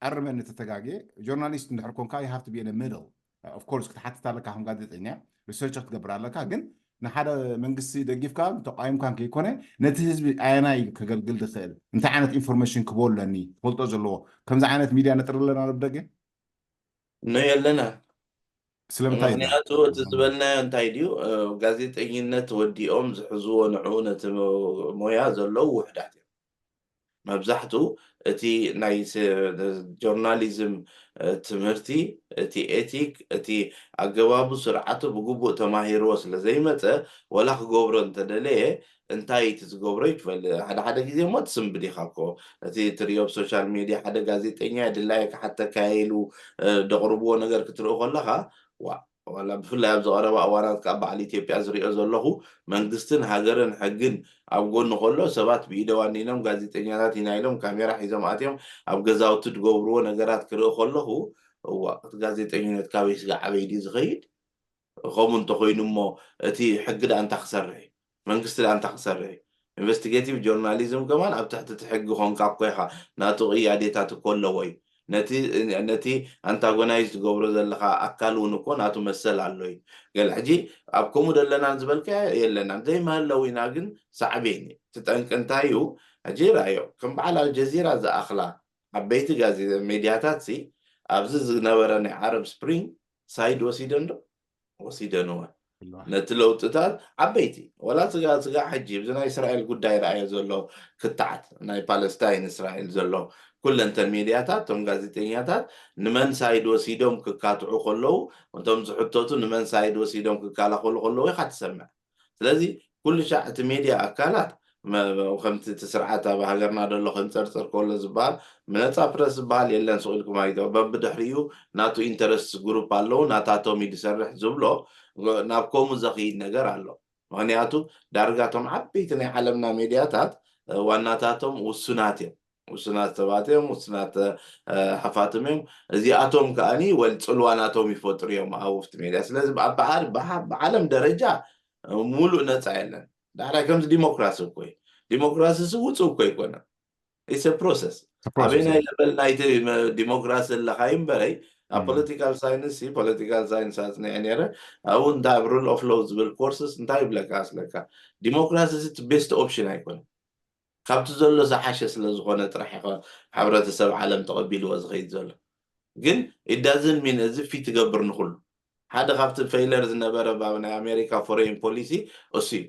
ኣርመን ተተጋጌ ጆርናሊስት እንድሕር ኮንካ you have to be in the middle of course ክትሓትት ኣለካ ከም ጋዜጠኛ ሪሰርች ክትገብር ኣለካ ግን ንሓደ መንግስቲ ደጊፍካ ተቃዊምካን ከይኮነ ነቲ ህዝቢ ኣየናይ ከገልግል ዝኽእል እንታይ ዓይነት ኢንፎርሜሽን ክቦ ኣለኒ ትፈልጦ ዘለዎ ከምዚ ዓይነት ሚድያ ነጥር ኣለና ኣብ ደገ ኖ የለና ስለምንታይ ምክንያቱ እቲ ዝበልናዮ እንታይ ድዩ ጋዜጠኝነት ወዲኦም ዝሕዝዎ ንዑ ነቲ ሞያ ዘለዉ ውሕዳት እዮም መብዛሕትኡ እቲ ናይ ጆርናሊዝም ትምህርቲ እቲ ኤቲክ እቲ ኣገባቡ ስርዓቱ ብግቡእ ተማሂርዎ ስለ ዘይመፀ ወላ ክገብሮ እንተደለየ እንታይ እቲ ዝገብሮ ይትፈል ሓደ ሓደ ግዜ እሞ ትስንብድ ኢኻ እኮ እቲ ትሪኦ ኣብ ሶሻል ሜድያ ሓደ ጋዜጠኛ ድላየ ክሓተካ ኢሉ ደቕርብዎ ነገር ክትርኢ ከለኻ ዋ ዋላ ብፍላይ ኣብዚ ቀረባ እዋናት ካብ በዓል ኢትዮጵያ ዝሪኦ ዘለኹ መንግስትን ሃገርን ሕግን ኣብ ጎኒ ከሎ ሰባት ብኢደ ዋኒኖም ጋዜጠኛታት ኢና ኢሎም ካሜራ ሒዞም ኣትዮም ኣብ ገዛውቲ ዝገብርዎ ነገራት ክርኢ ከለኹ እዋ እቲ ጋዜጠኝነት ካበይ ስጋ ዓበይ ድዩ ዝኸይድ ከምኡ እንተኮይኑ እሞ እቲ ሕጊ ደኣ እንታይ ክሰርሕ እዩ መንግስቲ ደኣ እንታይ ክሰርሕ እዩ ኢንቨስቲጌቲቭ ጆርናሊዝም ከማን ኣብ ትሕቲ እቲ ሕጊ ኮንካ እኮ ኢኻ ናቱ ቅያዴታት እኮ ኣለዎ እዩ ነቲ ኣንታጎናይዝ ትገብሮ ዘለካ ኣካል እውን እኮ ናቱ መሰል ኣሎ እዩ ገለ ሕጂ ኣብ ከምኡ ደለናን ዝበልካ የለናን ዘይመሃለዊና ግን ሳዕቤን እዩ ትጠንቂ እንታይ እዩ ሕጂ ራዮ ከም በዓል ኣልጀዚራ ዝኣኽላ ዓበይቲ ጋዜ ሜድያታት ሲ ኣብዚ ዝነበረ ናይ ዓረብ ስፕሪንግ ሳይድ ወሲደን ዶ ወሲደንወ ነቲ ለውጥታት ዓበይቲ ወላ ስጋ ስጋ ሕጂ እዚ ናይ እስራኤል ጉዳይ ረኣዮ ዘሎ ክትዓት ናይ ፓለስታይን እስራኤል ዘሎ ኩለንተን ሜድያታት እቶም ጋዜጠኛታት ንመን ሳይድ ወሲዶም ክካትዑ ከለዉ እቶም ዝሕተቱ ንመን ሳይድ ወሲዶም ክከላኸሉ ከለዉ ኢካ ትሰምዕ ስለዚ ኩሉ ሻዕ እቲ ሜድያ ኣካላት መ- ከምቲ እቲ ስርዓት ኣብ ሃገርና ደሎ ከንፀርፅር ከሎ ዝበሃል፣ ነፃ ፕረስ ዝበሃል የለን። ስቕ ኢልኩም ኣይተ በብድሕሪኡ ናቱ ኢንተረስት ግሩፕ ኣለዉ፣ ናታቶም እዩ ዝሰርሕ ዝብሎ፣ ናብ ከምኡ ዘኽይድ ነገር ኣሎ። ምክንያቱ ዳርጋ እቶም ዓበይቲ ናይ ዓለምና ሜድያታት ዋናታቶም ውሱናት እዮም። ውሱናት ሰባት እዮም፣ ውሱናት ሃፋትም እዮም። እዚኣቶም ከዓኒ ወል ፅልዋ ናቶም ይፈጥሩ እዮም ኣብ ውፍቲ ሜድያ። ስለዚ ብዓለም ደረጃ ሙሉእ ነፃ የለን። ዳሕራይ ከምዚ ዲሞክራሲ እኮ እዩ። ዲሞክራሲ ሲ ውፁ እኮ ኣይኮነን። ኢስ ፕሮሰስ። ኣበይ ናይ ለበል ናይቲ ዲሞክራሲ ኣለካ እምበረይ ኣብ ፖለቲካል ሳይንስ ፖለቲካል ሳይንስ ኣፅኒዐ ነረ። ኣብኡ እንታይ ኣብ ሩል ኦፍ ሎው ዝብል ኮርስስ እንታይ ይብለካ ኣስለካ? ዲሞክራሲ ሲ ቤስት ኦፕሽን ኣይኮነን። ካብቲ ዘሎ ዝሓሸ ስለ ዝኾነ ጥራሕ ኢኸ ሕብረተሰብ ዓለም ተቐቢልዎ ዝኸይድ ዘሎ። ግን ኢዳዝን ሚን እዚ ፊት ትገብር ንኩሉ ሓደ ካብቲ ፌይለር ዝነበረ ኣብ ናይ ኣሜሪካ ፎሬን ፖሊሲ እሱ እዩ።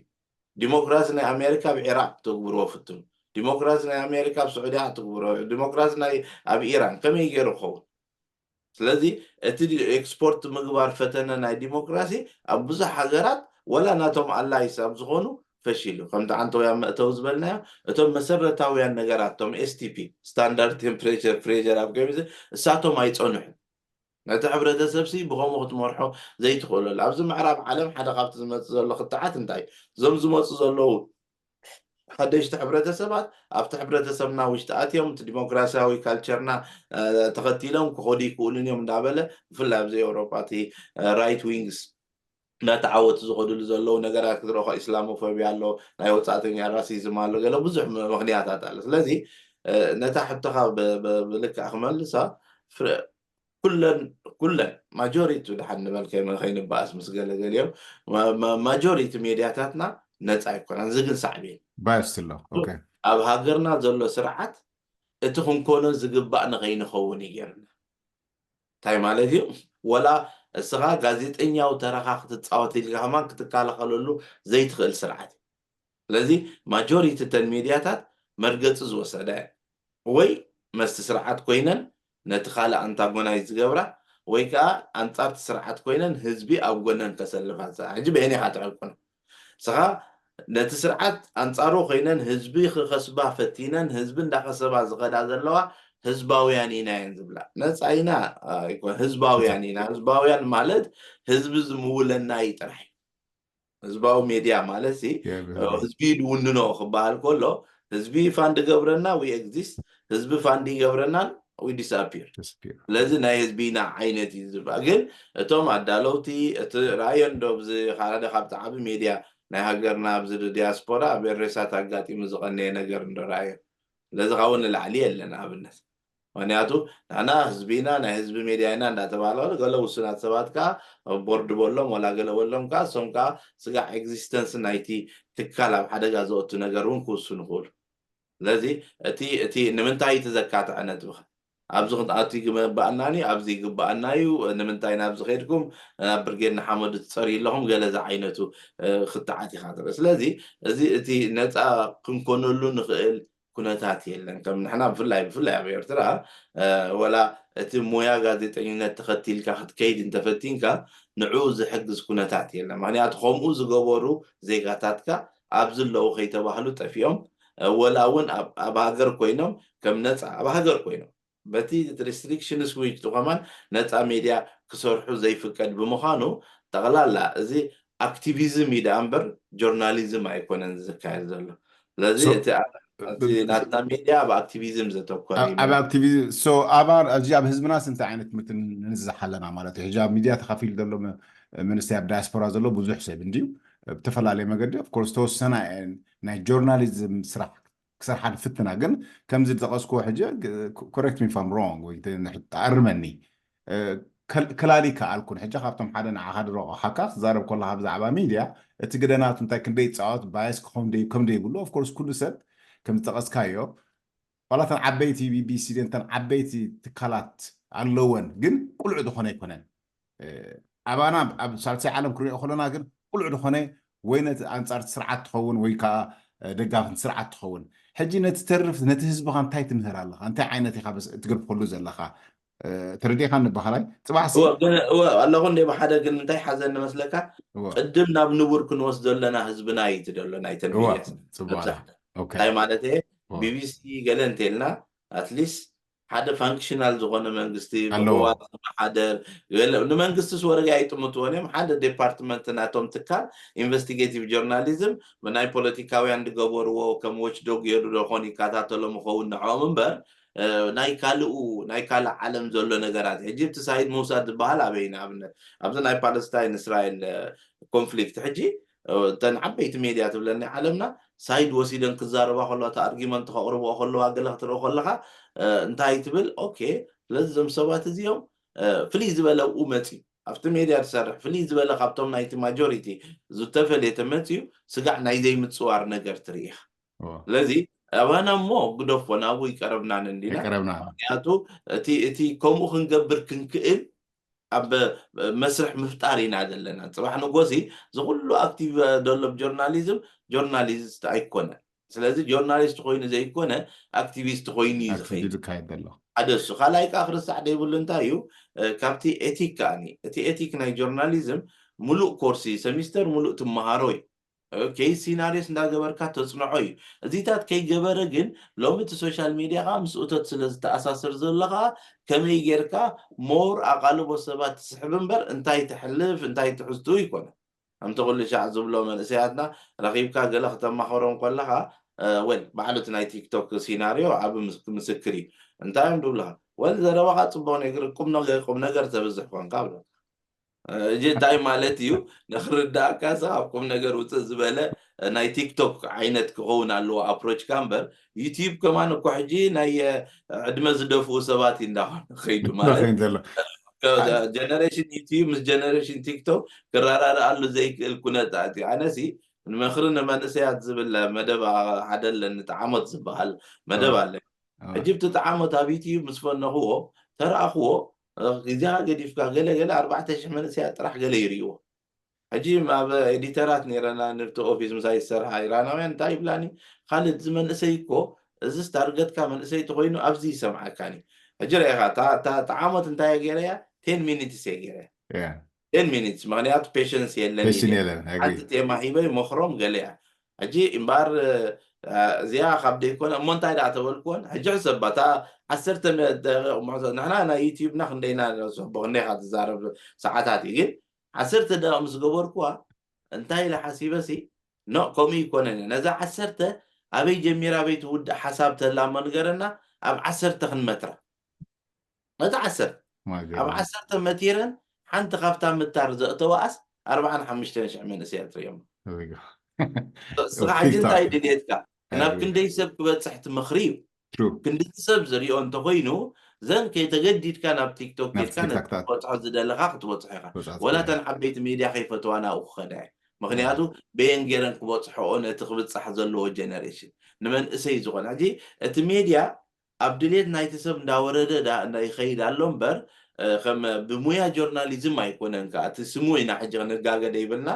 ዲሞክራሲ ናይ ኣሜሪካ ኣብ ዒራቅ ትግብርዎ ፍትኑ። ዲሞክራሲ ናይ ኣሜሪካ ኣብ ስዑዲያ ትግብሮ። ዲሞክራሲ ናይ ኣብ ኢራን ከመይ ገይሩ ክኸውን? ስለዚ እቲ ኤክስፖርት ምግባር ፈተነ ናይ ዲሞክራሲ ኣብ ብዙሕ ሃገራት ወላ ናቶም ኣላይስ ኣብ ዝኾኑ ፈሺሉ። ከምቲ ዓንተውያን መእተዊ ዝበልናዮ እቶም መሰረታውያን ነገራት እቶም ኤስቲፒ ስታንዳርድ ቴምፕሬቸር ፕሬር ኣብ ገሚዚ እሳቶም ኣይፀንሑን። ነቲ ሕብረተሰብ ሲ ብኸምኡ ክትመርሖ ዘይትኽእለሉ ኣብዚ ምዕራብ ዓለም ሓደ ካብቲ ዝመፅእ ዘሎ ክትዓት እንታይ እዞም ዝመፁ ዘለዉ ሓደሽቲ ሕብረተሰባት ኣብቲ ሕብረተሰብና ውሽጢ ኣትዮም እቲ ዲሞክራሲያዊ ካልቸርና ተኸቲሎም ክኸዱ ይክእሉን እዮም እንዳበለ ብፍላይ ኣብዚ ኤውሮጳ እቲ ራይት ዊንግስ እንዳተዓወቱ ዝኸዱሉ ዘለዉ ነገራት ክትረኦ ኢስላሞፎቢያ ኣሎ ናይ ወፃእተኛ ራሲዝም ኣሎ ገለ ብዙሕ ምክንያታት ኣሎ ስለዚ ነታ ሕቶኻ ብልክዕ ክመልሳ ኩለን ኩለን ማጆሪቱ ድሓን ንበል ከይንበኣስ ምስ ገለገሊኦም ማጆሪቲ ሜድያታትና ነፃ ኣይኮናን እዚ ግን ሳዕቤን ባይስ ኣሎ ኣብ ሃገርና ዘሎ ስርዓት እቲ ክንኮኖ ዝግባእ ንኸይንኸውን እዩ ገርና እንታይ ማለት እዩ ወላ እስኻ ጋዜጠኛው ተረኻ ክትፃወት ኢልካ ከማን ክትከላኸለሉ ዘይትኽእል ስርዓት እዩ ስለዚ ማጆሪቲ ተን ሜድያታት መርገፂ ዝወሰዳ ወይ መስቲ ስርዓት ኮይነን ነቲ ካልእ ኣንታጎናይዝ ዝገብራ ወይ ከዓ ኣንፃርቲ ስርዓት ኮይነን ህዝቢ ኣብ ጎነን ከሰልፋ ሕጂ ብአይን ኢካ ትዕቁን ስኻ ነቲ ስርዓት ኣንፃሩ ኮይነን ህዝቢ ክኸስባ ፈቲነን ህዝቢ እንዳኸሰባ ዝኸዳ ዘለዋ ህዝባውያን ኢና የን ዝብላ ነፃ ኢና ህዝባውያን ኢና ህዝባውያን ማለት ህዝቢ ዝምውለና እዩ ጥራሕ ህዝባዊ ሜድያ ማለት ሲ ህዝቢ ድውንኖ ክበሃል ከሎ ህዝቢ ፋንድ ገብረና ዊ ኤግዚስት ህዝቢ ፋንድ ይገብረናን ዊ ዲስኣፒር ስለዚ ናይ ህዝቢና ዓይነት እዩ ዝባ ግን እቶም ኣዳለውቲ እቲ ራእዮ እንዶ ብዚ ሓደ ካብቲ ዓቢ ሜድያ ናይ ሃገርና ኣብዚ ዲያስፖራ ኣብ ኤሬሳት ኣጋጢሙ ዝቐነየ ነገር እንዶ ራእዮ ስለዚ ካብኡ ንላዕሊ የለን ኣብነት ምክንያቱ ንሕና ህዝቢና ናይ ህዝቢ ሜድያ ኢና እንዳተባሃለ ገለ ውሱናት ሰባት ከዓ ቦርድ በሎም ወላ ገለ በሎም ከዓ እሶም ከዓ ስጋዕ ኤግዚስተንስ ናይቲ ትካል ኣብ ሓደጋ ዘወቱ ነገር እውን ክውስኑ ይኽእሉ ስለዚ እቲ እቲ ንምንታይ እቲ ዘካትዐ ነጥብኻ ኣብዚ ክንኣቱ ይግበኣናኒ ኣብዚ ይግበኣና እዩ ንምንታይ ናብዚ ከድኩም ናብ ብርጌድ ንሓመዱ ትፀርዩ ኣለኹም ገለ ዝዓይነቱ ክትዓት ኢኻ ትርኢ ስለዚ እዚ እቲ ነፃ ክንኮነሉ ንኽእል ኩነታት የለን ከም ንሕና ብፍላይ ብፍላይ ኣብ ኤርትራ ወላ እቲ ሞያ ጋዜጠኝነት ተኸቲልካ ክትከይድ እንተፈቲንካ ንዕኡ ዝሕግዝ ኩነታት የለን ምክንያቱ ከምኡ ዝገበሩ ዜጋታትካ ኣብዚ ኣለዉ ከይተባህሉ ጠፊኦም ወላ እውን ኣብ ሃገር ኮይኖም ከም ነፃ ኣብ ሃገር ኮይኖም በቲ ሪስትሪክሽንስ ዊች ከማን ነፃ ሜድያ ክሰርሑ ዘይፍቀድ ብምዃኑ ጠቕላላ እዚ ኣክቲቪዝም እዩ ደኣ እምበር ጆርናሊዝም ኣይኮነን ዝካየድ ዘሎ ስለዚ እቲ ናትና ሜድያ ኣብ ኣክቲቪዝም ዘተኮረ ኣብ ኣክቲቪዝም ኣባር እዚ ኣብ ህዝብናስ እንታይ ዓይነት ትምህርቲ ንንዝሕ ኣለና ማለት እዩ ሕጂ ኣብ ሚድያ ተካፊሉ ዘሎ መንእሰይ ኣብ ዳያስፖራ ዘሎ ብዙሕ ሰብ እንድዩ ብተፈላለየ መገዲ ኦፍኮርስ ተወሰና ናይ ጆርናሊዝም ስራሕ ክሰርሓ ንፍትና ግን ከምዚ ዝጠቐስክዎ ሕጂ correct me if I'm wrong ወይ ተኣርመኒ ከላሊ ከኣልኩን ሕጂ ካብቶም ሓደ ንዓኻ ድረቑሓካ ክዛረብ ከለካ ብዛዕባ ሚድያ እቲ ግደናቱ እንታይ ክንደይ ይፃወት ባየስ ክኾን ከም ደይብሉ ኦፍኮርስ ኩሉ ሰብ ከም ዝጠቐስካዮ ዋላ ተን ዓበይቲ ቢቢሲ ተን ዓበይቲ ትካላት ኣለወን ግን ቁልዕ ዝኾነ ኣይኮነን ኣባና ኣብ ሳልሳይ ዓለም ክሪኦ ከለና ግን ቁልዕ ዝኾነ ወይ ነቲ ኣንፃርቲ ስርዓት ትኸውን ወይ ከዓ ደጋፍን ስርዓት ትኸውን ሕጂ ነቲ ተርፍ ነቲ ህዝብኻ እንታይ ትምህር ኣለኻ እንታይ ዓይነት ኢኻ ትገድፈሉ ዘለኻ ተረዲእካ ንባህላይ ፅባሕ ኣለኹ እንደ ብሓደ ግን እንታይ ሓዘኒ መስለካ ቅድም ናብ ንቡር ክንወስዶ ኣለና ህዝብና እዩ ትደሎ ናይተን እንታይ ማለት እየ? ቢቢሲ ገለ እንተልና ኣትሊስት ሓደ ፋንክሽናል ዝኾነ መንግስቲ ኣለዎ። ብቅዋም ዝመሓደር፣ ገለ ንመንግስቲስ ወረጋ ኣይጥምትዎን እዮም። ሓደ ዴፓርትመንት ናቶም ትካል ኢንቨስቲጌቲቭ ጆርናሊዝም ብናይ ፖለቲካውያን ዝገበርዎ ከም ዎችዶግ ገይሩ ዶ ኾን ይከታተሎም ይኸውን ንዕኦም እምበር፣ ናይ ካልኡ ናይ ካልእ ዓለም ዘሎ ነገራት ሕጂ እቲ ሳይድ ምውሳድ ዝበሃል ኣበይ ንኣብነት ኣብዚ ናይ ፓለስታይን እስራኤል ኮንፍሊክት ሕጂ እተን ዓበይቲ ሜድያ ትብለኒ ዓለምና ሳይድ ወሲደን ክዛረባ ከለዋ እቲ ኣርጊመንት ከቕርብኦ ከለዋ ገለ ክትርኢ ከለኻ እንታይ ትብል ኦኬ ስለዚ እዞም ሰባት እዚኦም ፍልይ ዝበለ ኣብኡ መፅዩ ኣብቲ ሜድያ ትሰርሕ ፍልይ ዝበለ ካብቶም ናይቲ ማጆሪቲ ዝተፈለየ ተመፅዩ ስጋዕ ናይ ዘይምፅዋር ነገር ትርኢ ኢኻ ስለዚ ኣባና እሞ ግደፎ ናብኡ ይቀረብናን እንዲና ይቀረብና ምክንያቱ እቲ እቲ ከምኡ ክንገብር ክንክእል ኣብ መስርሕ ምፍጣር ኢና ዘለና ፅባሕ ንጎሲ ዝኩሉ ኣክቲቭ ዘሎ ጆርናሊዝም ጆርናሊስት ኣይኮነን ስለዚ ጆርናሊስት ኮይኑ ዘይኮነ ኣክቲቪስት ኮይኑ እዩ ዝኸይድ ዝካየድ ዘሎ ሓደ እሱ ካልኣይ ከዓ ክርስዕ ዘይብሉ እንታይ እዩ ካብቲ ኤቲክ ከዓኒ እቲ ኤቲክ ናይ ጆርናሊዝም ሙሉእ ኮርሲ ሰሚስተር ሙሉእ ትመሃሮ እዩ ኬስ ሲናሪዮስ እንዳገበርካ ተፅንዖ እዩ እዚታት ከይገበረ ግን ሎሚ እቲ ሶሻል ሚድያ ከዓ ምስ እቶት ስለ ዝተኣሳስር ዘሎ ከዓ ከመይ ጌርካ ሞር ኣቓልቦ ሰባት ትስሕብ እምበር እንታይ ትሕልፍ እንታይ ትሕዝትኡ ይኮነ ከምቲ ኩሉ ሻዕ ዝብሎ መንእሰያትና ረኺብካ ገለ ክተማኸሮም ከለኻ ወል ባዕሉ እቲ ናይ ቲክቶክ ሲናሪዮ ዓብ ምስክር እዩ እንታይ እዮም ዝብልኻ ወል ዘረባኻ ፅቡቅ ነገር ቁም ነገር ቁም ነገር ተብዝሕ ኮንካ ብለካ እጂ እንታይ ማለት እዩ ንክርዳእካ ሳ ኣብ ቁም ነገር ውፅእ ዝበለ ናይ ቲክቶክ ዓይነት ክኸውን ኣለዎ ኣፕሮችካ እምበር ዩቲዩብ ከማን እኮ ሕጂ ናይ ዕድመ ዝደፍኡ ሰባት እዩ እንዳኾነ ከይዱ ማለት ጀነሬሽን ዩቲዩብ ምስ ጀነሬሽን ቲክቶክ ክረዳድኣሉ ዘይክእል ኩነታት እዩ ኣነሲ ንመክሪ ንመንእሰያት ዝብል መደብ ሓደ ኣለኒ ጣዓሞት ዝበሃል መደብ ኣለ ሕጂ ብቲ ጣዓሞት ኣብ ዩቲዩብ ምስ ፈነኽዎ ተረኣኽዎ እዚኣ ገዲፍካ ገለ ገለ ኣርባዕተ ሽሕ መንእሰያት ጥራሕ ገለ ይርእይዎ ሕጂ ኣብ ኤዲተራት ነይረና ንርቲ ኦፊስ ምሳይ ዝሰርሓ ኢራናውያን እንታይ ይብላኒ ካልድ እዚ መንእሰይ እኮ እዚ ታርገትካ መንእሰይ ተኮይኑ ኣብዚ ይሰምዓካኒ ሕጂ ረኢኻ ጣዓሞት እንታይ ገይረያ ቴን ሚኒትስ እየ ገይረያ ቴን ሚኒትስ ምክንያቱ ፔሽንስ የለን ሓንቲ ቴማ ሂበ ይመክሮም ገለ እያ ሕጂ እምበኣር እዚኣ ካብ ደይኮነ እሞ እንታይ ደኣ ተበልክዎን ሕጂ ሕሰባ እታ ዓሰርተ ንሕና ናይ ዩትዩብና ክንደይና ንሕቦ ክንደይካ ትዛረብ ሰዓታት እዩ ግን ዓሰርተ ደቂቕ ምስ ገበርኩዋ እንታይ ኢለ ሓሲበሲ ኖ ከምኡ ይኮነን እየ ነዛ ዓሰርተ ኣበይ ጀሚራ ኣበይ ትውድእ ሓሳብ ተላሞ ንገረና ኣብ ዓሰርተ ክንመትራ ነቲ ዓሰርተ ኣብ ዓሰርተ መቲረን ሓንቲ ካብታ ምታር ዘእተዋኣስ ኣርባዓን ሓሙሽተን ሽሕ መንእሰያት ርእዮም ንስኻ ሕጂ እንታይ ድልየትካ ናብ ክንደይ ሰብ ክበፅሕ ትምኽሪ እዩ ክንዲ ሰብ ዝሪኦ እንተኮይኑ ዘን ከይተገዲድካ ናብ ቲክቶክ ኬድካ ነቲ ክትበፅሖ ዝደለካ ክትበፅሖ ኢካ ወላ ተን ዓበይቲ ሜድያ ከይፈትዋ ናብኡ ክኸዳ ምክንያቱ በየን ገይረን ክበፅሖኦ ነቲ ክብፃሕ ዘለዎ ጀነሬሽን ንመንእሰይ ዝኾነ ሕጂ እቲ ሜድያ ኣብ ድሌት ናይቲ ሰብ እንዳወረደ ይኸይድ ኣሎ እምበር ከም ብሙያ ጆርናሊዝም ኣይኮነን ከዓ እቲ ስሙ ኢና ሕጂ ክንጋገ ደይብልና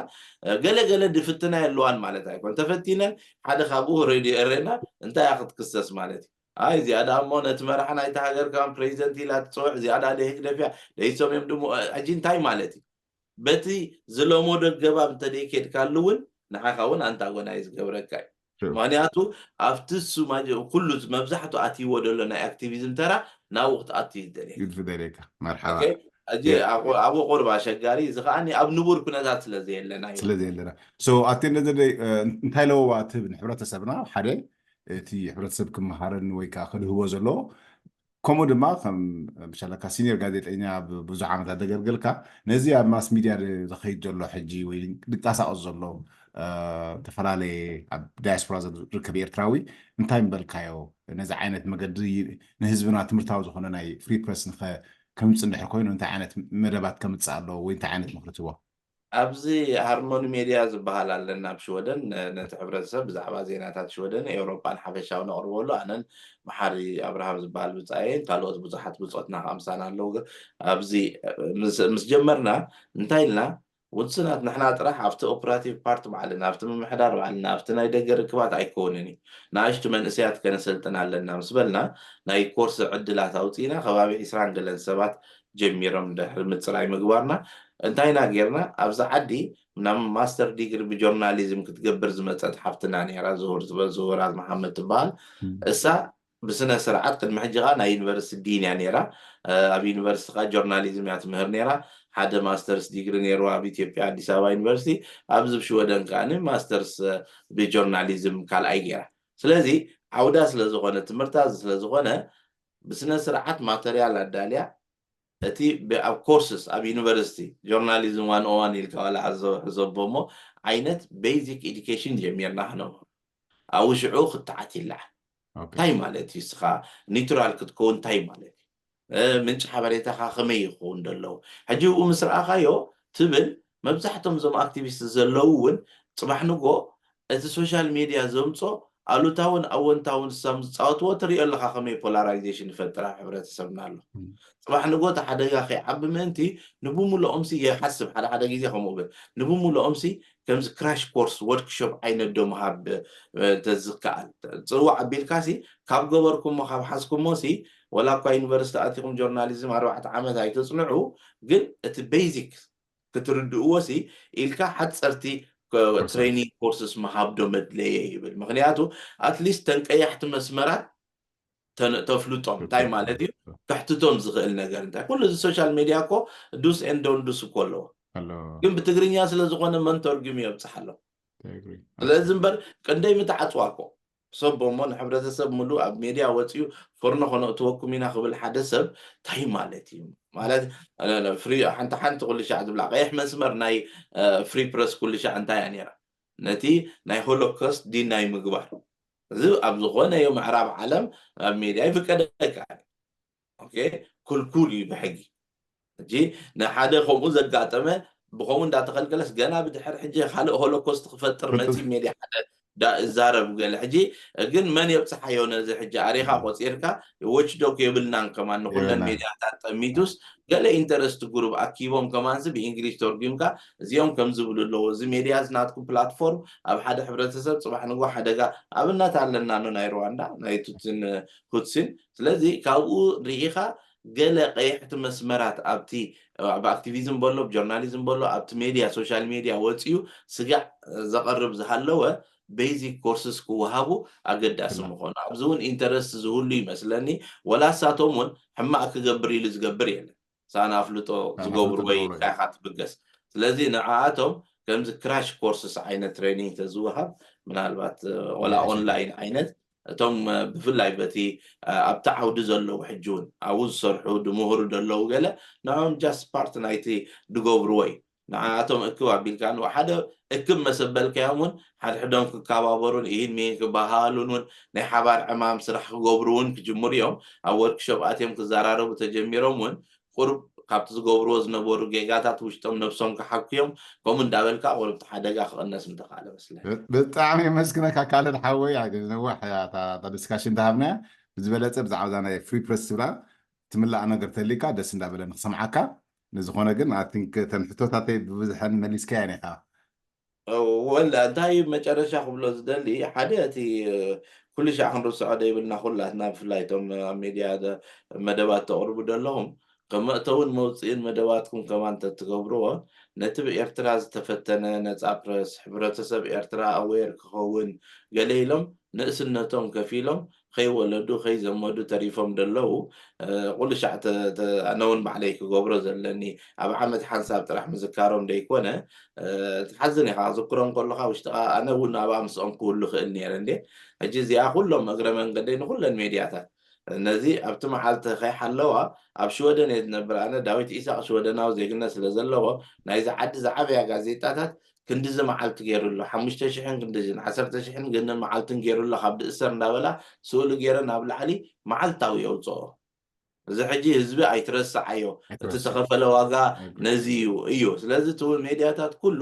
ገለ ገለ ድፍትና የለዋን ማለት ኣይኮን ተፈቲነን ሓደ ካብኡ ሬድዮ ኤሬና እንታይ ክትክሰስ ማለት እዩ ኣይ እዚኣ ደኣ እሞ ነቲ መራሒ ናይቲ ሃገር ከም ፕሬዚደንት ኢላ ትፅውዕ እዚኣ ደኣ ደህግደፍያ ደይሶም እዮም ድሞ ሕጂ እንታይ ማለት እዩ በቲ ዝለመዶ ኣገባብ እንተደይ ኬድካሉ እውን ንዓኻ እውን ኣንታጎናይዝ ገብረካ እዩ ምክንያቱ ኣብቲ እሱ ኩሉ መብዛሕቱ ኣትይዎ ዘሎ ናይ ኣክቲቪዝም ተራ ናብኡ ክትኣቱ እዩ ዝደልየካ ዝደልየካ መርሓባ ሕጂ ኣብኡ ቁርብ ኣሸጋሪ እዚ ከዓ ኣብ ንቡር ኩነታት ስለ ዘየለና እዩ ስለ ዘየለና ኣቴንደ ዘደይ እንታይ ለበዋ ትህብ ንሕብረተሰብና ሓደ እቲ ሕብረተሰብ ክመሃረኒ ወይ ከዓ ክድህቦ ዘለዎ ከምኡ ድማ ከም ብሻለካ ሲኒየር ጋዜጠኛ ብዙሕ ዓመታት ዘገልገልካ ነዚ ኣብ ማስ ሚድያ ዝኸይድ ዘሎ ሕጂ ወይ ድንቃሳቀስ ዘሎ ዝተፈላለየ ኣብ ዳያስፖራ ዝርከብ ኤርትራዊ እንታይ ምበልካዮ ነዚ ዓይነት መገዲ ንህዝብና ትምህርታዊ ዝኾነ ናይ ፍሪ ፕረስ ከምፅእ እንድሕር ኮይኑ እንታይ ዓይነት መደባት ከምፅእ ኣለዎ ወይ እንታይ ዓይነት ምክሪ ትቦ ኣብዚ ሃርሞኒ ሜድያ ዝበሃል ኣለና ኣብ ሽወደን ነቲ ሕብረተሰብ ብዛዕባ ዜናታት ሽወደን ኤውሮጳን ሓፈሻዊ ነቕርበሉ ኣነን መሓሪ ኣብርሃም ዝበሃል ብፃየን ካልኦት ብዙሓት ብፆትና ከዓ ምሳና ኣለዉ ኣብዚ ምስ ጀመርና እንታይ ኢልና ውስናት ንሕና ጥራሕ ኣብቲ ኦፕራቲቭ ፓርት ባዕልና ኣብቲ ምምሕዳር ባዕልና ኣብቲ ናይ ደገ ርክባት ኣይከውንን እዩ ንኣሽቱ መንእሰያት ከነሰልጥን ኣለና ምስ በልና ናይ ኮርስ ዕድላት ኣውፅኢና ከባቢ ዒስራን ገለን ሰባት ጀሚሮም ድሕሪ ምፅራይ ምግባርና እንታይ ኢና ጌርና? ኣብዚ ዓዲ ናብ ማስተር ዲግሪ ብጆርናሊዝም ክትገብር ዝመፀት ሓፍትና ነይራ፣ ዝሁር ዝበ- ዝሁራዝ መሓመድ ትበሃል። እሳ ብስነ ስርዓት ቅድሚ ሕጂ ኸዓ ናይ ዩኒቨርሲቲ ዲን እያ ነይራ። ኣብ ዩኒቨርሲቲ ኸዓ ጆርናሊዝም እያ ትምህር ነይራ። ሓደ ማስተርስ ዲግሪ ነይሩ ኣብ ኢትዮጵያ ኣዲስ ኣበባ ዩኒቨርሲቲ። ኣብዚ ሽወደን ከዓኒ ማስተርስ ብጆርናሊዝም ካልኣይ ገይራ። ስለዚ ዓውዳ ስለዝኾነ ትምህርታ ስለዝኾነ ብስነ ስርዓት ማተርያል ኣዳልያ እቲ ብ- ኣብ ኮርስስ ኣብ ዩኒቨርሲቲ ጆርናሊዝም ዋን ኦ ዋን ኢልካ ዋላ ሕዘቦ እሞ ዓይነት ቤዚክ ኤዱኬሽን ጀሚርና ክነምሃር ኣብኡ ሽዑ ክትዓት ይለዓል እንታይ ማለት እዩ እስኻ ኒውትራል ክትከውን እንታይ ማለት እዩ ምንጭ ሓበሬታኻ ከመይ ይኸውን ደለዉ ሕጂ ብኡ ምስ ረኣኻዮ ትብል መብዛሕቶም እዞም ኣክቲቪስት ዘለዉ እውን ፅባሕ ንጎ እቲ ሶሻል ሜድያ ዘምፆ ኣሉታውን ኣወንታውን ሳም ዝፃወትዎ ትሪኦ ኣለካ ከመይ ፖላራይዜሽን ይፈጥር ኣብ ሕብረተሰብና ኣሎ ፅባሕ ንጎ እቲ ሓደጋ ከይዓቢ ምእንቲ ንብሙልኦም ሲ ይሓስብ ሓደ ሓደ ግዜ ከምኡ ብል ንብሙልኦም ሲ ከምዚ ክራሽ ኮርስ ወርክሾፕ ዓይነት ዶ ምሃብ ተዝከኣል ፅዋዕ ኣቢልካ ሲ ካብ ገበርኩሞ ካብ ሓዝኩሞ ሲ ወላ እኳ ዩኒቨርሲቲ ኣቲኹም ጆርናሊዝም ኣርባዕተ ዓመት ኣይተፅንዑ ግን እቲ ቤዚክ ክትርድእዎ ሲ ኢልካ ሓፀርቲ ትሬኒንግ ኮርስስ ምሃብ ዶ መድለየ ይብል ምክንያቱ ኣትሊስት ተን ቀያሕቲ መስመራት ተፍልጦም እንታይ ማለት እዩ ከሕትቶም ዝኽእል ነገር እንታይ ኩሉ እዚ ሶሻል ሜድያ እኮ ዱስ ኤን ዶን ዱስ እኮ ኣለዎ ግን ብትግርኛ ስለ ዝኾነ መን ተርጉም የብፅሕ ኣሎ ስለዚ እምበር ቀንደይ ምተዓፅዋ እኮ ሰብ እሞ ንሕብረተሰብ ሙሉእ ኣብ ሜድያ ወፂኡ ፈርኖ ከነእትወኩም ኢና ክብል ሓደ ሰብ እንታይ ማለት እዩ ማለት ፍሪ ሓንቲ ሓንቲ ኩሉ ሻዕ ዝብላ ቀይሕ መስመር ናይ ፍሪ ፕረስ ኩሉ ሻዕ እንታይ እያ ነይራ ነቲ ናይ ሆሎኮስት ዲናይ ምግባር እዚ ኣብ ዝኾነ ዮ ምዕራብ ዓለም ኣብ ሜድያ ይፍቀደካ ክልኩል እዩ ብሕጊ ሕጂ ንሓደ ከምኡ ዘጋጠመ ብከምኡ እንዳተኸልከለስ ገና ብድሕር ሕጂ ካልእ ሆሎኮስት ክፈጥር መፂ ሜድያ ሓደ እዛረብ ገለ ሕጂ ግን መን የብፅሓዮ ነዚ ሕጂ ኣሪኻ ቆፂርካ ዎችዶግ የብልናን ከማን ንኩለን ሜድያታት ጠሚቱስ ገለ ኢንተረስት ጉሩብ ኣኪቦም ከማንስ ብእንግሊሽ ተርጉምካ እዚኦም ከም ዝብሉ ኣለዎ እዚ ሜድያ ዝናትኩም ፕላትፎርም ኣብ ሓደ ሕብረተሰብ ፅባሕ ንጎ ሓደጋ ኣብነት ኣለና ኖ ናይ ሩዋንዳ ናይ ቱትን ሁትሲን ስለዚ ካብኡ ርኢኻ ገለ ቀያሕቲ መስመራት ኣብቲ ብኣክቲቪዝም በሎ ብጆርናሊዝም በሎ ኣብቲ ሜድያ ሶሻል ሜድያ ወፂኡ ስጋዕ ዘቐርብ ዝሃለወ ቤዚክ ኮርስስ ክወሃቡ ኣገዳሲ ምኾኑ ኣብዚ እውን ኢንተረስት ዝህሉ ይመስለኒ ወላ ሳቶም እውን ሕማቕ ክገብር ኢሉ ዝገብር የለን ሳና ኣፍልጦ ዝገብሩ ወይ ኢልካ ኢኻ ትብገስ ስለዚ ንዓኣቶም ከምዚ ክራሽ ኮርስስ ዓይነት ትሬኒንግ ተዝወሃብ ምናልባት ወላ ኦንላይን ዓይነት እቶም ብፍላይ በቲ ኣብቲ ዓውዲ ዘለዉ ሕጂ እውን ኣብኡ ዝሰርሑ ድምህሩ ዘለዉ ገለ ንዖም ጃስት ፓርት ናይቲ ድገብርዎ እዩ ንዓኣቶም እክብ ኣቢልካ ሓደ እክብ መሰበልካዮም እውን ሓድሕዶም ክከባበሩን ኢሂን ሚሂን ክበሃሃሉን እውን ናይ ሓባር ዕማም ስራሕ ክገብሩ እውን ክጅምሩ እዮም ኣብ ወርክሾፕ ኣትዮም ክዘራረቡ ተጀሚሮም እውን ቁሩብ ካብቲ ዝገብርዎ ዝነበሩ ጌጋታት ውሽጦም ነብሶም ክሓኩዮም ከምኡ እንዳበልካ ቁሩብ ሓደጋ ክቕነስ ምተኻእለ መስለ ብጣዕሚ የመስግነካ ካልድ ሓወይ ነዋሕ ዲስካሽን እንዳሃብናያ ብዝበለፀ ብዛዕባ ናይ ፍሪ ፕረስ ትብላ ትምላእ ነገር ተሊካ ደስ እንዳበለ ንክሰምዓካ ንዝኾነ ግን ኣን ተን ሕቶታተይ ብብዝሐን መሊስካያ ኔካ ወላ እንታይ መጨረሻ ክብሎ ዝደሊ ሓደ እቲ ኩሉ ሻዕ ክንርስዖ ደይብልና ኩላትና ብፍላይ እቶም ኣብ ሜድያ መደባት ተቕርቡ ዘለኹም ከም መእተውን መውፅእን መደባትኩም ከማን ተትገብርዎ ነቲ ብኤርትራ ዝተፈተነ ነፃ ፕረስ ሕብረተሰብ ኤርትራ ኣዌር ክኸውን ገለ ኢሎም ንእስነቶም ከፊሎም ከይወለዱ ከይዘመዱ ተሪፎም ደለዉ ቁሉ ሻዕ ኣነ እውን ባዕለይ ክገብሮ ዘለኒ ኣብ ዓመት ሓንሳብ ጥራሕ ምዝካሮም ደይኮነ ትሓዝን ኢኻ ክዝክሮም ከለካ ውሽጥኻ ኣነ እውን ኣብኣ ምስኦም ክህሉ ክእል ነይረ እንዴ ሕጂ እዚኣ ኩሎም እግረ መንገደይ ንኩለን ሜድያታት ነዚ ኣብቲ መዓልቲ ከይሓለዋ ኣብ ሽወደን እየ ዝነብር ኣነ ዳዊት ኢሳቅ ሽወደናዊ ዜግነት ስለ ዘለዎ ናይዚ ዓዲ ዝዓበያ ጋዜጣታት ክንድዚ መዓልቲ ገይሩ ኣሎ ሓሙሽተ ሽሕን ክንድዝን ዓሰርተ ሽሕን ግን መዓልትን ገይሩ ኣሎ ካብ ድእሰር እንዳበላ ስእሉ ገይረ ናብ ላዕሊ መዓልታዊ የውፅኦ እዚ ሕጂ ህዝቢ ኣይትረስዓዮ እቲ ተኸፈለ ዋጋ ነዚ እዩ እዩ ስለዚ ትብል ሜድያታት ኩሉ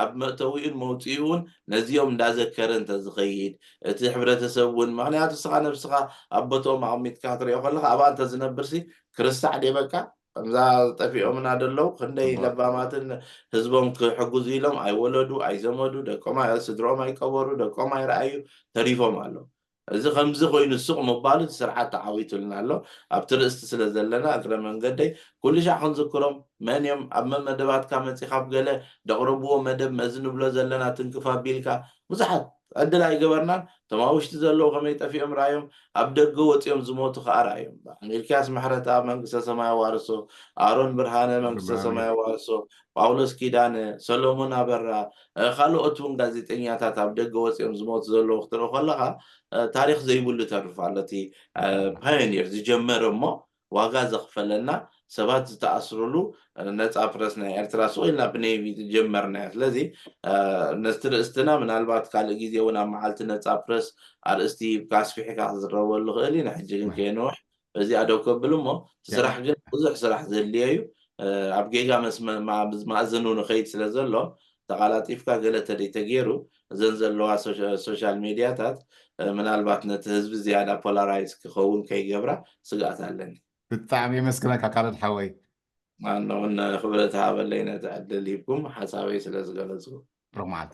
ኣብ መእተዊኡን መውፅኢኡን ነዚኦም እንዳዘከረ እንተዝኸይድ እቲ ሕብረተሰብ እውን ምክንያቱ ስኻ ነብስኻ ኣብ ቦትኦም ኣቐሚጥካ ክትሪኦ ከለካ ኣብኣ እንተዝነብርሲ ክርስዕ ዴ በቃ ከምዛ ጠፊኦምና ደለው ክንደይ ለባማትን ህዝቦም ክሕግዙ ኢሎም ኣይወለዱ ኣይዘመዱ ደቆም ስድሮም ኣይቀበሩ ደቆም ኣይረኣዩ ተሪፎም ኣለዉ እዚ ከምዚ ኮይኑ ሱቕ ምባሉ እቲ ስርዓት ተዓዊቱልና ኣሎ። ኣብቲ ርእስቲ ስለ ዘለና እግረ መንገደይ ኩሉ ሻዕ ክንዝክሮም፣ መን እዮም ኣብ መመደባትካ መፂኻብ ገለ ደቕረብዎ መደብ መዚ ንብሎ ዘለና ትንክፍ ኣቢልካ ብዙሓት ዕድል ኣይገበርናን። እቶም ኣብ ውሽጢ ዘለዉ ከመይ ጠፊኦም ርኣዮም፣ ኣብ ደገ ወፂኦም ዝሞቱ ከዓ ርኣዮም። ሚልክያስ ምሕረተኣብ መንግስተ ሰማይ ኣዋርሶ፣ ኣሮን ብርሃነ መንግስተ ሰማይ ኣዋርሶ፣ ጳውሎስ ኪዳነ፣ ሰሎሞን ኣበራ፣ ካልኦት እውን ጋዜጠኛታት ኣብ ደገ ወፂኦም ዝሞቱ ዘለዉ ክትርኢ ከለካ ታሪክ ዘይብሉ ተርፍ ኣሎ። እቲ ፓዮኒር ዝጀመረ እሞ ዋጋ ዘኽፈለና ሰባት ዝተኣስርሉ ነፃ ፕረስ ናይ ኤርትራ ስቕ ኢልና ብነይቪ ዝጀመርናዮ። ስለዚ ነቲ ርእስትና ምናልባት ካልእ ግዜ እውን ኣብ መዓልቲ ነፃ ፕረስ ኣርእስቲ ኣስፊሕካ ክዝረበሉ ክእል ኢና። ሕጂ ግን ከየንውሕ በዚኣ ደው ከብል እሞ እቲ ስራሕ ግን ብዙሕ ስራሕ ዘድልዮ እዩ። ኣብ ጌጋ መስመር ማእዝኑ ንኸይድ ስለ ዘሎ ተቓላጢፍካ ገለ ተደይ ተገይሩ እዘን ዘለዋ ሶሻል ሜድያታት ምናልባት ነቲ ህዝቢ ዝያዳ ፖላራይዝ ክኸውን ከይገብራ ስግኣት ኣለኒ። ብጣዕሚ የመስግነካ ካልድ ሓወይ። ኣነ እውን ክብረት ሃበለይ ነቲ ዕድል ሂብኩም ሓሳበይ ስለ ዝገለጽኩ። ብሩኽ መዓልቲ።